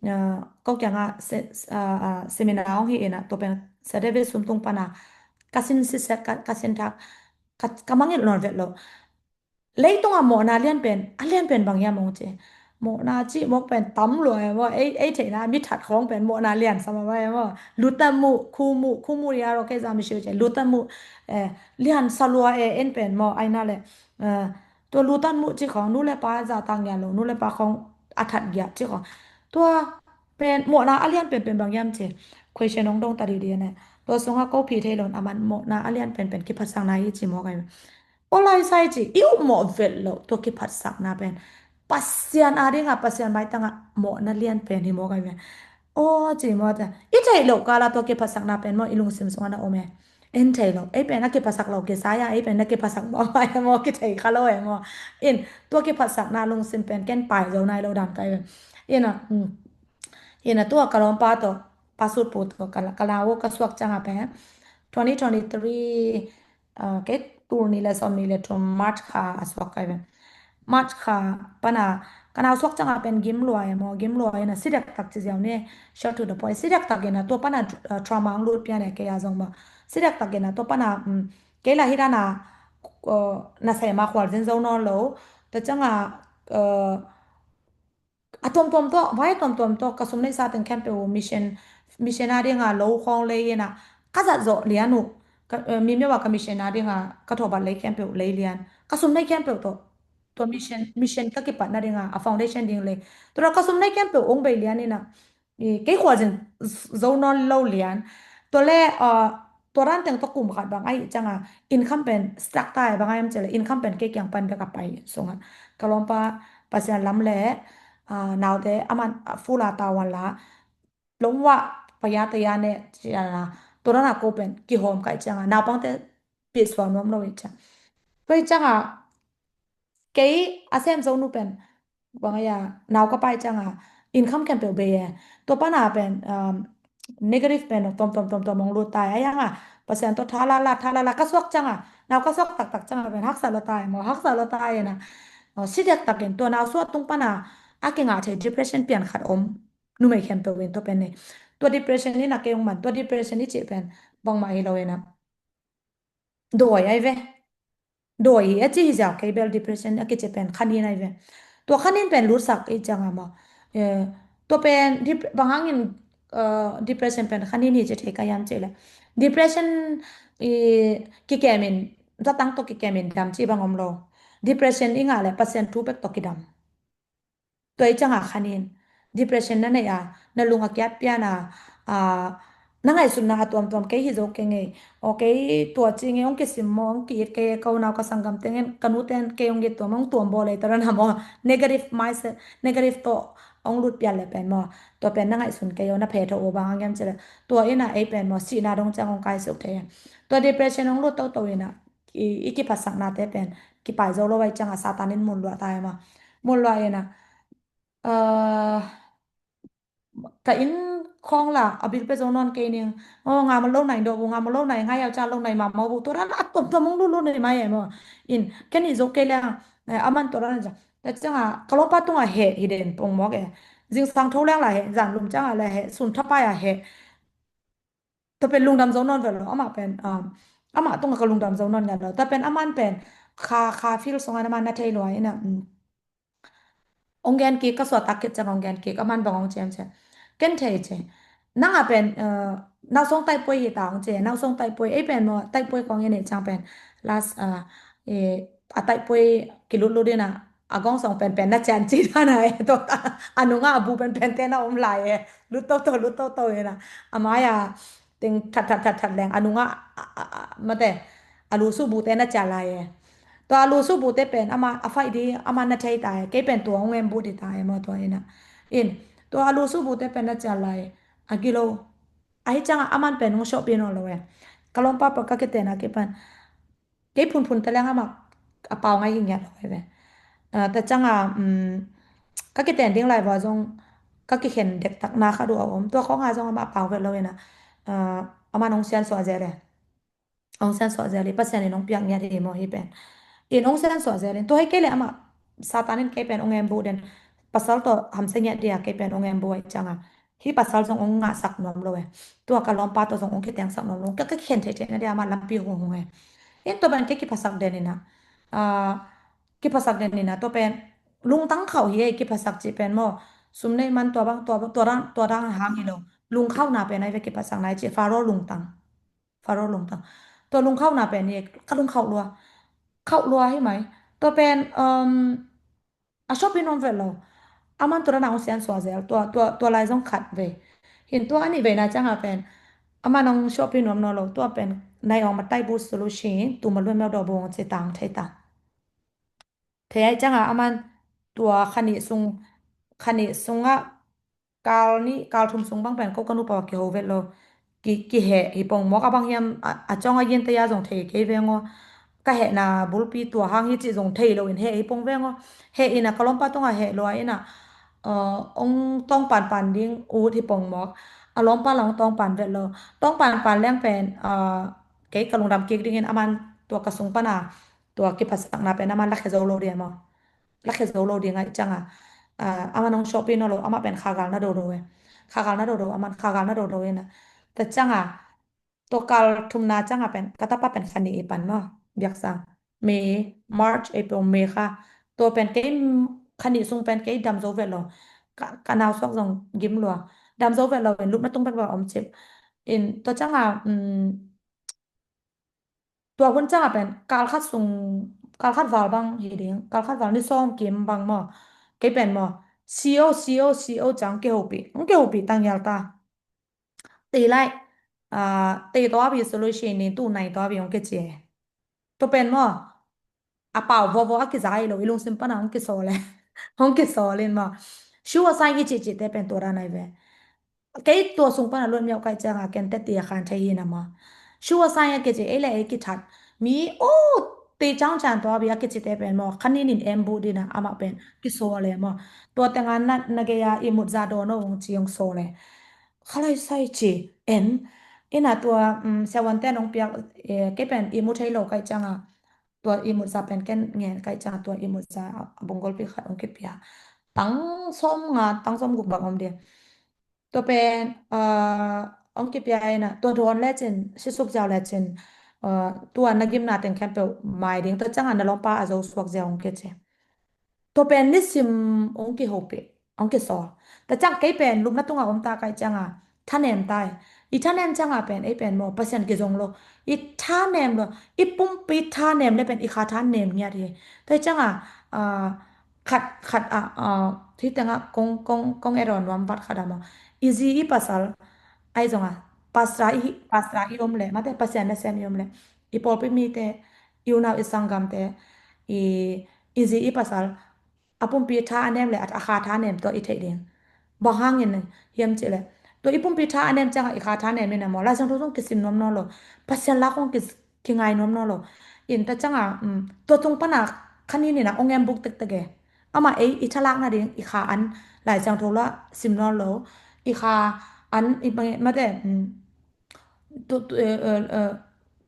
ah, ko kiangah se-, ah, ah, seminar hong hi in ah, tua pen Sia David Sum tung pan a ka sin sitset, ka, ka sin thak, ka, ka mangngilh nawn vet lo. Leitungah mawhna lian pen, a lian pen bang hiam hong ci. Mawhna cih mawk pen tam lua e maw, ei, ei theihna mi that khawng pen mawhna lian sa mah e maw. Lutat muh, khu muh, khu muh ia ro kei za mi siu ce, lutat muh, eh, lian sa lua e, en pen maw, ai na leh, eh, tua lutat muh cih khawng, nu le pa zahtak ngiat lo, nu le pa khawng a that giat cih khawng. Tua pen mawhna a lian pen pen bang hiam ci. Question hong dong ta didi ne. Tua sungah ko phi thei lo in, a man mawhna a lian pen pen kiphatsakna hi ci mawk ai. Aw lai sai ci, i upmawh vet loh tua kiphatsakna pen Pasian a dingah, Pasian maitangah mawhna lian pen hi mawk ai ve. Aw ci maw ta, i theih loh kala tua kiphatsakna pen maw i lungsim sungah na om e. En thei lo, ei pen a kiphatsak lo kisai a, ei pen na kiphatsak mawh ai maw, kithei kha lo e maw. In tua kiphatsakna lungsim pen ken pai zo nai lo dan kai ve. In a, mm. In a tua ka lawmpa tawh, pa sut pu tawh, ka, ka lau ka suak ciangah pen twenty twenty-three, ah, kei tul nih le sawm nih le thum March kha a suak kai pen. March kha pana ka nau suak ciangah pen gim lua e maw, gim lua in a si dektak ci ziau ni, short to the point. Si dektak in a tua pana, ah, trauma ang lut pian e kei a zong maw. Si dektak in a tua pana, um, kei la hi dana, uh, na sema khual zin zo nawn lo. Tua ciangah, uh, a tuamtuam tawh, vai a tuamtuam tawh, ka sum neihsa teng khempeuh uh mission, mission a dinga lo khawng lei in a, ka zat zawh lian uh, ka, eh, Mimio a ka mission a dinga ka thawhbat lei khempeuh lei lian. Ka sum nei khempeuh tawh, tua mission, mission ka kipatna dinga, a foundation ding lei. Tua ka sum nei khempeuh ong bei lian in a, i, kei khualzin zo nawn lo lian. Tua le, ah, tua ran teng tawh kum khat bang ahi cianga, income pen stuck ta e, bang a hiam cih leh income pen kei kiang pan bek a pai sungah. Ka lawmpa Pasian lam le, ah, naute aman, ah, full a tawan la, lawmvah paya taya ne ciana, tua rana ko pen kihawm kai cianga, naupangte pihsuak nuam lo hi ciang. Tua hi cianga, kei a sem zo nu pen, bang a, nau ka pai cianga, income khempeuh bei e. Tua pana pen, um, negative pen tawm, tawm, tawm, tawm hong lut tai. A hianga, Pasian tawh thalala, thalala, ka suak cianga, nau ka suak taktak cianga pen, haksa lo tai maw, haksa lo tai na. Uh, si dektakin, tua nau suak tung pana, a kingah thei depression pian khat om. Numei khempeuh in tua pen nei. Tua depression in a kei hong man, tua depression i cih pen, bangmah hi lo in a. Dawi ai ve. Dawi hi a ci hi ziau kei bel depression a kici pen khanin ai ve. Tua khanin pen lutsak i cianga maw. Eh, tua pen dep-, bang hangin, eh, depression pen khanin hi ci thei ka hiam cih leh. Depression i kikemin, zatang tawh kikemin dam ci bang om lo. Depression i ngah leh Pasian thu bek tawh kidam. Tua i cianga khanin, depression na nei a, na lung a kiat pian a, a, na ngaihsutna a tuamtuam kei hi zo kei ngei. Aw kei tua ci ngei hong kisim maw, hong ki-it kei, ko nau ka sanggam tengen, ka nu ten kei hong it tuam, hong tuam bawl ei ta rana maw. Negative mindset, negative tawh hong lut pian le pen maw. Tua pen na ngaihsun kei aw, na phe tho aw bang a ngiam cih leh. Tua ina ei pen maw, sihna dong ciang hong kaisuk thei. Tua depression hong lut toto ina, i, i kiphatsaknate pen kipai zo lo ai cianga Satan in mun luah ta e maw. Mual lua ina. Ka inn khawng la a bil pe zo nawn kei ning. Aw, nga ma lo nai dawh bu, nga ma lo nai ngai au ca lo nai ma mau bu, tua dan a tuamtuam hong lutlut nei mai e maw. In ken hi zo kei leng, a man tua dan a ca. Tua cianga ka lawmpa tunga heh hi den pong mawk e. Zingsang tho leng la heh, zan lum cianga la heh, sun thapai a heh. Tua pen lungdam zo nawn ve lo amah pen, amah tunga ka lungdam zo nawn ngiat lo. Tua pen a man pen kha, kha fil sunga na man na thei lua ina. Ong gen kik, ka suahtak khit ciang ong gen kik, a man bang ong ciam ciam. Ken thei ci. Nang a pen, nausong taipoi hi ta ong ci, nausong taipoi, ei pen maw taipoi kong i neih ciang pen. Last, a taipoi kilutlut ina, a gong song pen pen na cian ci dan a e, tua a nunga a bu pen pen te na om lai e. Lut toto, lut toto ina. A mai a ting that that that that leng a nunga, mate, a lusu bu te na cian lai e. Tua a lusu bu te pen ama a faih di ama na thei ta e, kei pen tua ong em bu di ta e maw tua ina. In, tua a lusu bu te pen na cian lai a gilo. Ahi cianga a man pen ong sawhpi nawn lo e. Ka lawmpa pen ka kiten a kipan kei phunphun te leng amah a pau ngai hi ngiat lo e ve. Tua cianga ka kiten ding lai vua zong ka kikhen dektakna khat uh a om. Tua khawnga zong amah a pau vet lo ina. A man ong siansuah zel e. Ong siansuah zel hi, Pasian in ong piak ngiat hi maw hi pen. In ong siansuah zel in, tua hi kei le amah Satan in kei pen ong em bu den. Pasal tawh hamsia ngiat dia kei pen ong em bu ahi cianga, hi pasal zong ong ngahsak nuam lo e. Tua ka lawmpa tawh zong ong kiteengsak nuam lo. Ka, ka khen theihtheihna dia amah lampi hong hong e. In tua pen kei kiphasak den ina. Kiphasak den ina, tua pen lungtang khauh hi e, kiphasak cih pen maw. Sum nei man tua bang, tua, tua dang, tua dang hang hi lo. Lungkhauhna pen ai ve kiphasak nai cih, Faro lungtang. Faro lungtang. Tua lungkhauhna pen hi, ka lungkhauh lua. Khauh lua hi mai. Tua pen, a sawhpi nuam vet lo. A man tua dana ong siansuah zel. Tua, tua, tua lai zong khat ve. Hin tua a nih veina cianga pen a man ong sawhpi nuam nawn lo. Tua pen nai ong matai bu solution, tu ma luan mel dawh bu ong ci tang thei ta. Thei ai cianga a man tua kha nih sung, kha nih sungah kal nih, kal thum sung bang pen ko ka nupa kiho vet lo. Ki, kiheh hi pong mawk a bang hiam a, a cawng a yinte a zong thei kei veng aw. Ka hehna bulpi tua hang hi cih zong thei lo in heh hi pong veng aw. Heh ina ka lawmpa tunga heh lua ina, ong tawng panpan ding ut hi pong mawk. A lawmpa la ong tawng pan vet lo. Tawng panpan leng pen, kei ka lungdam kik dingin a man tua ka sung pana tua kiphasakna pen a man lakhia zo lo dia maw. Lakhia zo lo ding ahi cianga, a, amah nong sawhpi nawn lo, amah pen khagal na dodo e. Khagal na dodo, amah khagal na dodo ina. Tua cianga, tua kal thumna cianga pen ka tapa pen kha nih i pan maw. Biaksa May, March, April, May kha. Tua pen kei kha nih sung pen kei dam zo vet lo. Ka, ka nau suak zong gim lua. Dam zo vet lo in lupna tung bek bek om cip. In tua cianga, um, tua hun cianga pen kal khat sung, kal khat val bang hi ding, kal khat val ni sawm kim bang maw. Kei pen maw, CO, CO, CO ciang kihopih, hong kihopih tangial ta. Tei lai, tei tawh a bi solution ni tu nai tawh a bi hong kici e. Tua pen maw, a pau vuavua a kiza hi lo, i lungsim pana hong kisawl e. Hong kisawl in maw. Sure sign i cihcihte pen tua dan ai ve. Kei tua sung pana luat miauh kaih cianga ken teti a khan thei hi na maw. Sure sign a kici ei le ei kithat. Mi o, tei cangcan tua bi a kicite pen maw. Kha nih nin em bu dina amah pen kisawl e maw. Tua tenga na, na gei a i mutza dawn o hong ci hong sawl e. Kha lai sai ci en. Ina tua, um, siavuante nong piak, kei pen i mu thei lo kaih cianga. Tua i mutza pen ken ngen kaih cianga tua i mutza a bunggolpi khat hong kipia. Tang sawm nga, tang sawm guk bang om dia. Tua pen, ong kipia ina, tua dawn lecin, sisuk ziau lecin, tua na gimna teng khempeuh mai ding, tua cianga na lawmpa a zo suak ziau hong kici. Tua pen nisim hong kihopih, hong kisawl. Tua ciang kei pen lupna tunga om ta kaih cianga, thanem ta e. I thanem cianga pen, ei pen maw, Pasian kizong lo. I thanem lo, i pumpi thanem le pen, i kha thanem ngiat hi. Tua cianga, khat, khat a, hih tengah kong, kong, kong edaw nuam vat khat a maw. I zi i pasal, ai zonga, pastor i, pastor i om le, mate Pasian nasem i om le. I pawlpi mite, i unau i sanggamte, i, i zi i pasal, a pumpi tha a nem le, a kha tha nem tua i theih ding. Bang hangin hiam cih le. Tua i pumpi tha a nem cianga i kha tha nem in a maw. Lai Siangtho zong kisim nuam nawn lo. Pasian la kong ki, kingai nuam nawn lo. In ta cianga, tua tung pana kha nih nina ong em buk tektek e. Amah ei i thalak nading i kha an Lai Siangtho la sim nawn lo, i kha an i mate, um, tu, tu, eh, eh, eh,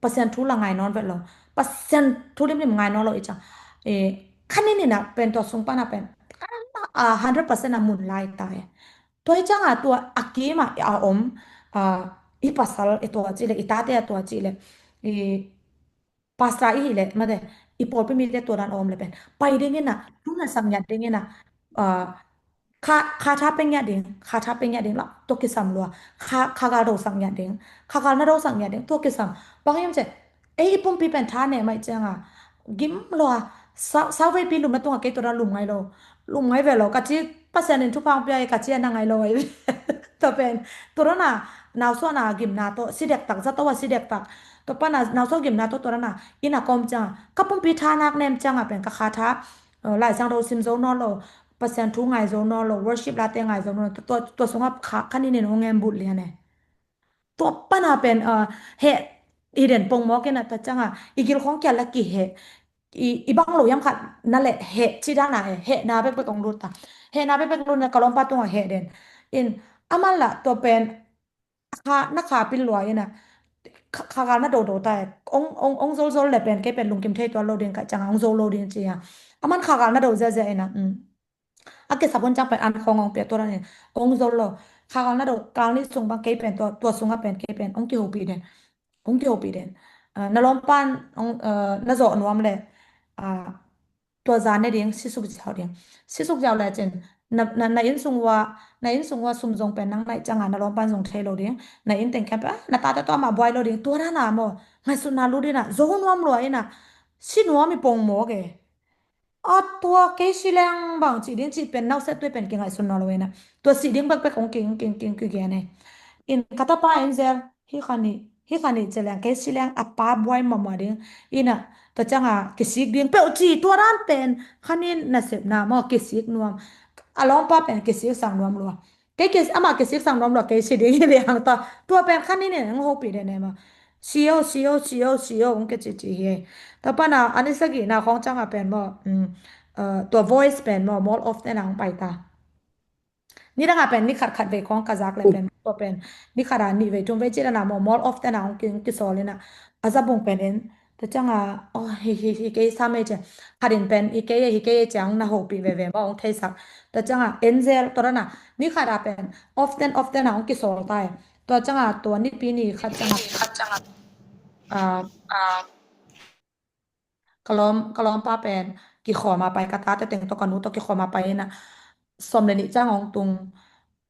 Pasian thu la ngai nawn vet lo. Pasian thu limlim ngai nawn lo i ciang. Eh, kha ninin ah pen tua sung pan ah pen kan ah, hundred percent a mun lai ta e. Tua i ciang ah tua a kim ah a om, ah, i pasal i tua cih leh, i tate a tua cih leh, i pastor i hi leh mate, i pawlpi mite tua dan a om leh pen pai dingin ah, thu na sak ngiat dingin ah, ah, kha, kha tha peng ngiat ding, kha tha peng ngiat ding la tua kisam lua, kha, kha gal do sak ngiat ding, kha gal na do sak ngiat ding tua kisam. Bang hiam cih, ei i pumpi pen tha ne mai ciang a gim lua, sau, sau veipi lum na tung ah kei tua dan lum ngai lo, lum ngai ve lo, ka ci Pasian in thupha hong pia hi ka ci a na ngai lo ei. Tua pen, tua dan a, nausuahna gimna tawh si dektak, zato a si dektak. Tua pan a nausuah gimna tawh tua dan a inn a ka om ciang a, ka pumpi tha nak nem ciang a pen ka kha tha, eh, Lai Siangtho sim zo nawn lo, Pasian thu ngai zo nawn lo, worship late ngai zo nawn lo, tua, tua sungah kha, kha ninin hong em but lian e. Tua pan a pen, eh, heh i den pongmawk in a, tua ciang a i gil khawng kia la kiheh, i, i bang lo hiam khat na leh heh ci dan a e, hehna bekbek hong lut ta. Hehna bekbek lut na ka lawmpa tungah heh den. In, aman lah tua pen, kha, na kha pil lua in a, kha, kha gal na do do ta e. Ong, ong, ong zol zol leh pen kei pen lungkim thei tuan lo ding ka ciang a, ong zol lo ding ci a. Aman kha gal na do ziazia in a, um. A kisap hun ciang pen an khawng hong pia tua dan in, ong zol lo. Kha gal na do, kal nih sung bang kei pen tua, tua sungah pen kei pen ong kihopih den. Ong kihopih den. Ah, na lawmpan ong, ah, na zawh nuam leh, ah, tua zan ne ding, sisuk ziau ding. Sisuk ziau lecin, na, na, na inn sung ua, na inn sung ua sum zong pen nang naih ciang a, na lawmpan zong thei lo ding. Na inn teng khempeuh, ah, na tate tawh amah buai lo ding. Tua dan a maw, ngaihsutna lut in a, zo nuam lua in a, si nuam i pongmawk e. A tua kei si leng bang ci ding cih pen nauset tuai pen kingaihsun nawn lo in a. Tua si ding bekbek hong ki, ki, ki, kigen e. In ka tapa in zel, hi kha nih, hi kha nih ci leng kei si leng a pa buai mahmah ding. In a, tua ciang a kisik ding peuh ci tua dan pen kha nin nasepna maw kisik nuam. A lawmpa pen kisik sang nuam lua. Kei, kei, amah kisik sang nuam lua kei si ding hi liang ta. Tua pen kha ninin hong hopih den e maw. Si o, si o, si o, si o, hong kici ci hi. Tua pan a, a ni sagihna khawng ciang a pen maw, um, uh, tua voice pen maw, mall off ten a hong pai ta. Nidang a pen ni khat khat vei khawng ka zak leh pen, tua pen ni khat a nih vei thum vei ci dan a maw, mall off ten a hong ki, hong kisawl in a, a za bung pen in, tua ciang a, oh, hi, hi, hi kei sam ei ci. Khat in pen, hi kei, hi kei ci a hong na hopih veve maw, hong theisak. Tua ciang a, en zel, tua dan a, ni khat a pen, off ten, off ten a hong kisawl ta e. Tua ciang a, tua nipi ni khat ciang a, ah, ka lawm, ka lawmpa pen kikhawm a pai, ka tate teng tawh ka nu tawh kikhawm a pai in a, sawm le nih ciang hong tung.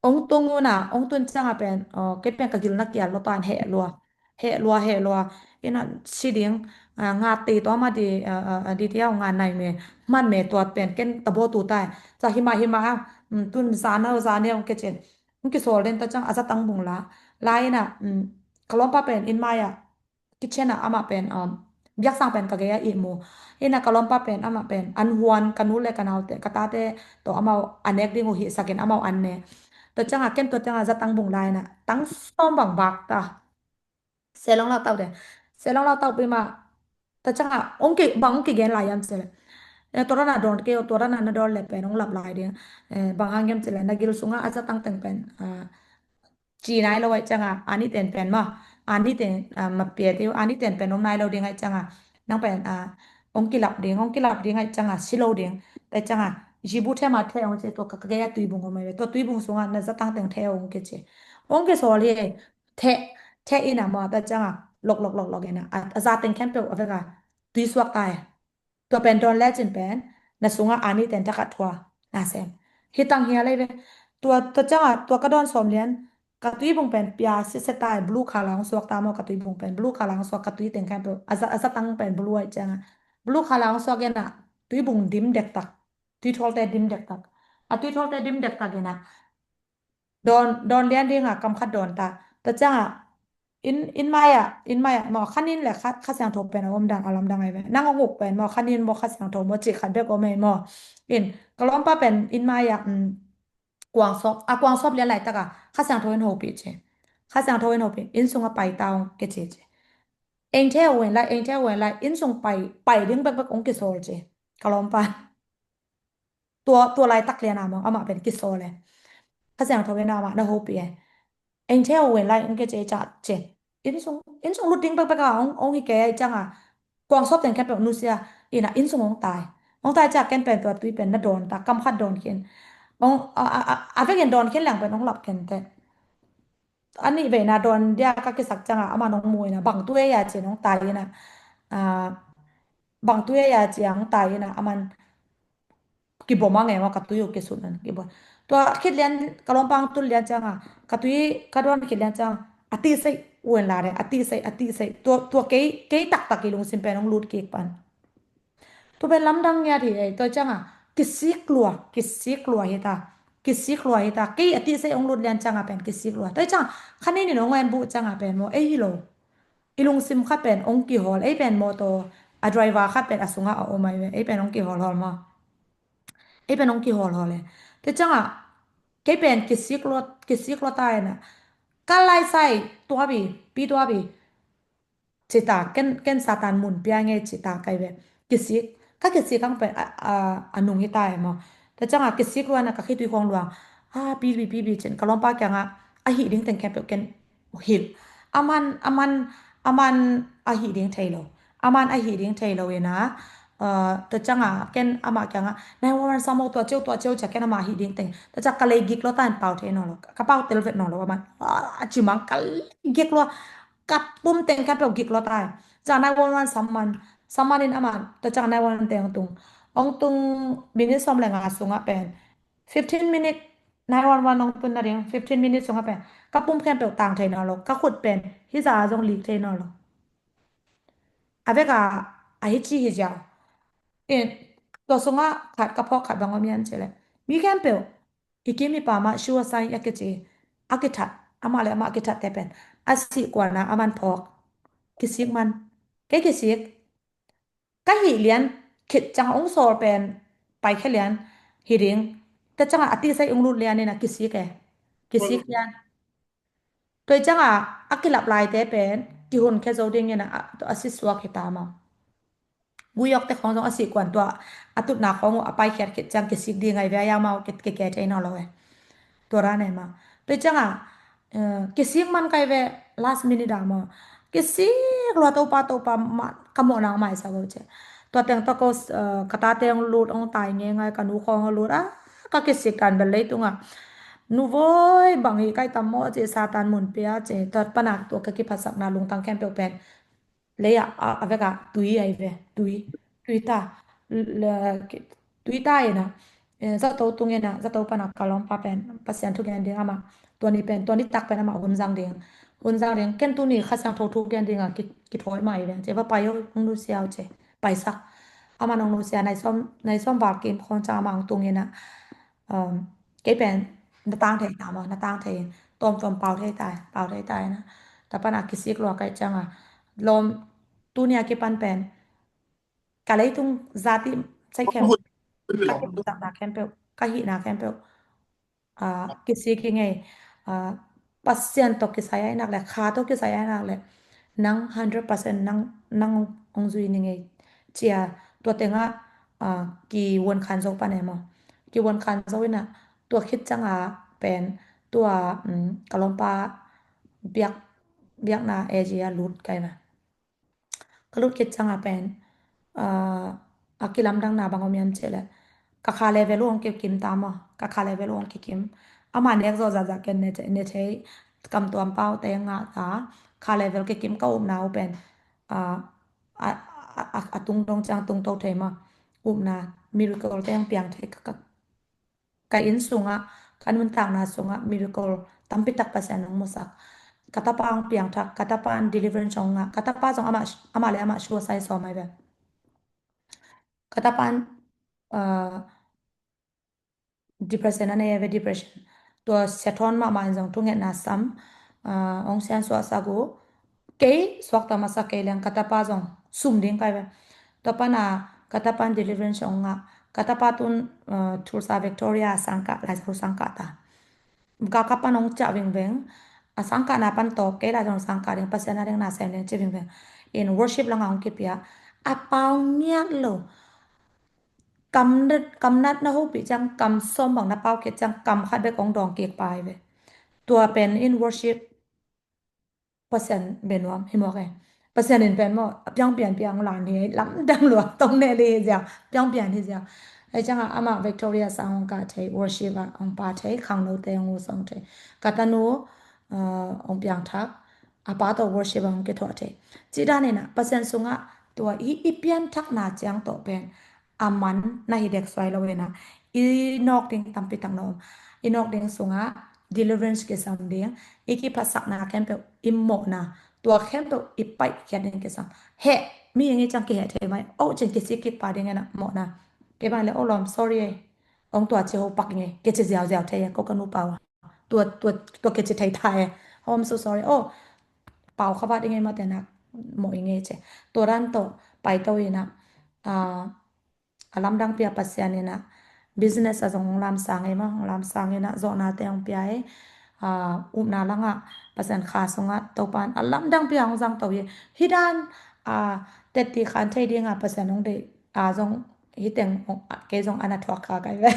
Hong tung un a, hong tun ciang a pen, aw, kei pen ka gil na kial lua ta in heh lua. Heh lua, heh lua. In a si ding, ah, nga te tawh ma di, ah, ah, ah, di tia nga nai me. Man me tua pen ken ta bo tu ta e. Ca hi mah, hi mah a, um, tun za na, za ne hong kici in. Hong kisawl den ta ciang a zatang bung la. La in a, um, ka lawmpa pen inn mai a kitchen ah amah pen, um, biaksang pen ka gei ah ihmu. Hi na ka lawmpa pen amah pen an huan, ka nu le ka naute, ka tate tawh amau a nek ding uh hihsakin amau an ne. Tua ciangah ken tua ciangah zatang bung lai na tang sawm bang bak ta. Selong lau tau de. Selong lau tau pi mah. Tua ciangah ong ki, bang ong kigen lai hiam cih leh, eh, tua dan a dawn kei o, tua dan a na dawn leh pen ong lap lai ding. Eh, bang hang hiam cih leh na gil sungah a zatang teng pen, ah, ci nai lo ahih ciangah, a niten pen maw, a niten, ah, ma pia ti, a niten pen om nai lo ding ahih ciangah, nang pen, ah, ong kilap ding, ong kilap ding ahih ciangah si lo ding. Tua ciangah zibu the ma the ong ci, tua ka, ka gei a tuibung om ai ve, tua tuibung sungah na zatang teng the ong kici. Ong kisawl hi, the, the in a maw, tua ciangah lok, lok, lok, lok in a, a, a za teng khempeuh a vek a tui suak ta e. Tua pen dawn lecin pen na sungah a niten thakhat thua na sem. Hi tang hi a lei ve. Tua, tua ciangah tua ka dawn sawm lian, ka tuibung pen pia sese ta e, blue color ong suak ta maw, ka tuibung pen blue color ong suak, ka tui teng khempeuh a za, a zatang pen blue ahih ciangah blue color ong suak in a, tuibung dim dektak, tuithawlte dim dektak. A tuithawlte dim dektak in a, dawn, dawn lian dingah kam khat dawn ta. Tua ciangah inn, inn mai ah, inn mai ah maw, kha nin le kha, Kha Siangtho pen a om dang, a lamdang ai ve. Nang ong uk pen maw, kha nin maw, Kha Siangtho maw, cih khat bek om ei maw. In, ka lawmpa pen inn mai ah, um, kuang sawp, a kuang sawp lian laitak ah Kha Siangtho in hopih ci. Kha Siangtho in hopih, inn sungah pai ta ong kici ci. Eng the uh hen lai, eng the uh hen lai, inn sung pai, pai ding bekbek ong kisawl ci. Ka lawmpa. Tua, tua laitak lian a maw, amah pen kisawl e. Kha Siangtho in amah na hopih e. Eng theu wen lai ong ke ce ca ce. Inn sung, inn sung lut ding pekpek a ong, ong hi ke ai ciang a. Kuang sawp teng khempeuh nusia. Ina inn sung ong tai. Ong tai ciang ken pen tua tui pen na dawn ta, kam khat dawn khin. Ong, a, a, a, a vekin dawn khin leng pen ong lap khen te. A nih veina dawn dia ka kisak ciang a, aman ong mu ina, bang tui a ci ong tai ina. A, bang tui a ci ong tai ina, aman kibom a ngei maw, ka tui uh kisut nan kibom. Tua khit lian, ka lawmpa ong tun lian ciang a, ka tui ka dawn khit lian ciang a, a tih sei wen la de, a tih sei, a tih sei. Tua, tua kei, kei taktak i lungsim pen ong lut kik pan. Tua pen lamdang ngiat hi ei, tua ciang a, kisik lua, kisik lua hi ta. Kisik lua hi ta. Kei a tih sei ong lut lian ciang a pen kisik lua. Tua ciang a, kha nin in ong en buh ciang a pen maw, ei hi lo. I lungsim khat pen ong kihawl, ei pen mawtaw a driver khat pen a sungah a om ai ve, ei pen ong kihawl hawl maw. Ei pen ong kihawl hawl e. Te ciang a, kei pen kisik lua, kisik lua ta ina. Ka lai sai, tua bi, pi tua bi. Ci ta, ken, ken Satan mun pia ngei ci ta kai ve. Kisik, ka kisik ang pen, a, a, a nung hi ta e maw. Te ciang a, kisik lua ina ka khitui khong luang. A, pi bi, pi bi cin, ka lawmpa kiang a, a hih ding teng khempeuh ken hilh. Aman, aman, aman a hih ding thei lo. Aman a hih ding thei lo ina, uh, tua ciang a, ken amah kiang a, nine one one sam o tua ciau, tua ciau cia ken amah a hih ding teng. Tua ciang ka lei gik lua ta in pau thei nawn lo. Ka pau tel vet nawn lo, aman, ah, a ci mang ka lei gik lua. Ka pum teng khempeuh gik lua ta in. Ciang nine one one sam man, sam man in amah, tua ciang nine one one teng tung. Ong tung minute sawm le nga sung a pen. Fifteen minute, nine one one ong tun na ding, fifteen minute sung a pen. Ka pum khempeuh tang thei nawn lo, ka khut pen, hi za a zong lik thei nawn lo. A vek a, a hi ci hi ziau. In, tua sung a khat ka phawk khat bang om hiam ci le. Mi khempeuh, i kim i pam a sua sai a kici, a kithat, amah le amah a kithat te pen. A sih kuan a aman phawk. Kisik man. Kei kisik. Ka hih lian, khit ciang ong sawl pen, pai khe lian, hi ding. Te ciang a, a tih sai ong lut lian ina kisik e. Kisik lian. Tua ciang a, a kilap lai te pen, kihun khe zo ding ina, a, a si suak hi ta maw. Guyok te khong zong a sih kuan tua, a tutna khong uh, a pai khiat khit ciang kisik ding ai ve a yau mau ki, ki ke thei nawn lo e. Tua ra ne maw. Tua ciang a, eh, kisik man kai ve last minute a maw. Kisik lua Topa, Topa ma, ka mawh nang mai sa lo ce. Tua teng tua ko, eh, ka ta teng lut ong tai nge ngai ka nu khong lut a, ka kisik tan bel leitung a. Nu voi bang hi kai tam maw ce Satan mun pia ce. Tua pan a tua ka kiphatsakna lungtang khempeuh pen. Lei a, a, a vek a, tui ai ve, tui, tui ta, le, ki, tui ta ina, eh, zato tung ina, zato pan a ka lawmpa pen, Pasian thu gen ding amah, tua ni pen, tua ni tak pen amah hun zang ding, hun zang ding, ken tuni Kha Siangtho thu gen ding a, ki, kithawi mai ve, ce va pai o, ong nusia o ce, paisak, amah ong nusia, nai sawm, nai sawm val kim khong ciang amah ong tung ina, um, kei pen na tang thei ta maw, na tang thei in, tawm tawm pau thei ta, pau thei ta ina. Ta pan a kisik lua kai ciang a, lawm tuni a kipan pen, ka leitung zati sai khem, ka kipsakna khempeuh, ka hihna khempeuh, ah, kisik hi ngei, ah, Pasian tawh kisai ai nak le, Kha tawh kisai ai nak le, nang hundred percent nang, nang ong zui ni ngei. Cia, tua teng a, ah, ki wan khan zo pan e maw. Ki wan khan zo ina, tua khit ciang a pen, tua, um, ka lawmpa biak, biakna A G a lut kai na. Ka lut khit ciang a pen, ah, a kilamdangna bang om hiam cih leh. Ka kha level uh hong kikim ta maw, ka kha level uh hong kikim. Amah nek zawh zahzah ken ne, ne thei, kam tuam pau te ngah ta, kha level kikim ka upna uh pen, ah, a, a, a, a tung dong ciang tung to thei maw. Upna, miracle te hong piang thei ka, ka, ka inn sungah, ka nuntakna sungah miracle tampi tak Pasian hong musak. Ka tapa hong piangthak, ka tapa in deliverance hong ngah, ka tapa zong amah, amah le amah sua sai sawm ai ve. Ka tapa in, ah, depression a nei ai ve, depression. Tua siathawn mahmah in zong thungetna sam, ah, hong sian suahsak uh. Kei suakta masa kei leng ka tapa zong sum ding kai ve. Tua pana ka tapa in deliverance hong ngah. Ka tapa tun, uh, Tulsa Victoria sangkah, Lai Siangtho sangkah ta. Ka, ka pan hong ciah vingveng. A sangkahna pan tawh kei Lai Siangtho sangkah ding, Pasian a ding na sem ding ci vingveng. In worship langa hong kipia. A pau ngiat lo. kam, kam nat na hopih ciang kam sawm bang na pau khit ciang kam khat bek hong dawng kik pai ve. Tua pen in worship Pasian bia nuam hi mawk e. Pasian in pen maw, a piang pian piang lan hi, lamdang lua, tong ne li hi ziau, piang pian hi ziau. Ai ciangah amah Victoria sang hong kah thei, worship ah hong pa thei, khangnote hong usong thei. Ka tanu, uh, hong piang thak, a pa tawh worship ah hong kithuah thei. Ci dan inah, Pasian sungah tua i, i pian thakna ciang tawh pen, a man na hi dek suai lo inah, i nawk ding tampi tak na om. I nawk ding sungah deliverance kisam ding, i kiphatsakna khempeuh, i mawhna, tua khempeuh i paihkhiat ding kisam. Heh, mi ing i ciang kiheh thei mai, oh cin kisi kik pa ding inah mawhna. Kei bang le, oh lawm, sorry e. Ong tua ci ho pak ing e, kei ci ziauziau thei e, ko ka nu pau a. Tua, tua, tua kei ci thei thai e. Oh, I'm so sorry. Oh, pau khavat ing e mate nak, mawh ing e ci. Tua dan tawh, paito inah, ah, a lamdang pia Pasian inah, business ah zong hong lamsang e maw, hong lamsang inah, zawhnate hong pia e, ah, upna langah, Pasian kha sungah, Topan, a lamdang pia hong zangto hi. Hi dan, ah, tetti khan thei dinga Pasian hong deih, ah, zong, hi teng, hong, ah, kei zong ana thuak kha kai ve.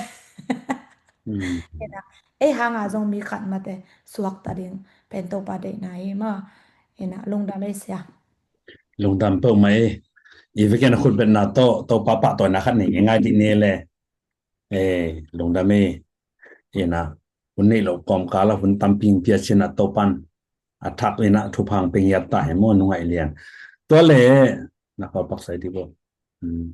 Mm. Inah, ei hanga zong mi khat mate, suakta ding, pen Topa deihna hi maw, inah, lungdam ei sia. Lungdam peuhmah e. I vekin a khutbetna tawh, Topa pahtawina khat nei ngai dih ni le. E, lungdam e. Inah, hun neih loh kawmkal ah hun tampi hong pia cinah Topan a thak inah thupha hong pia ngiat ta hen maw, nungaih lian. Tua le, na kawlpak sai dih bo. Hmm.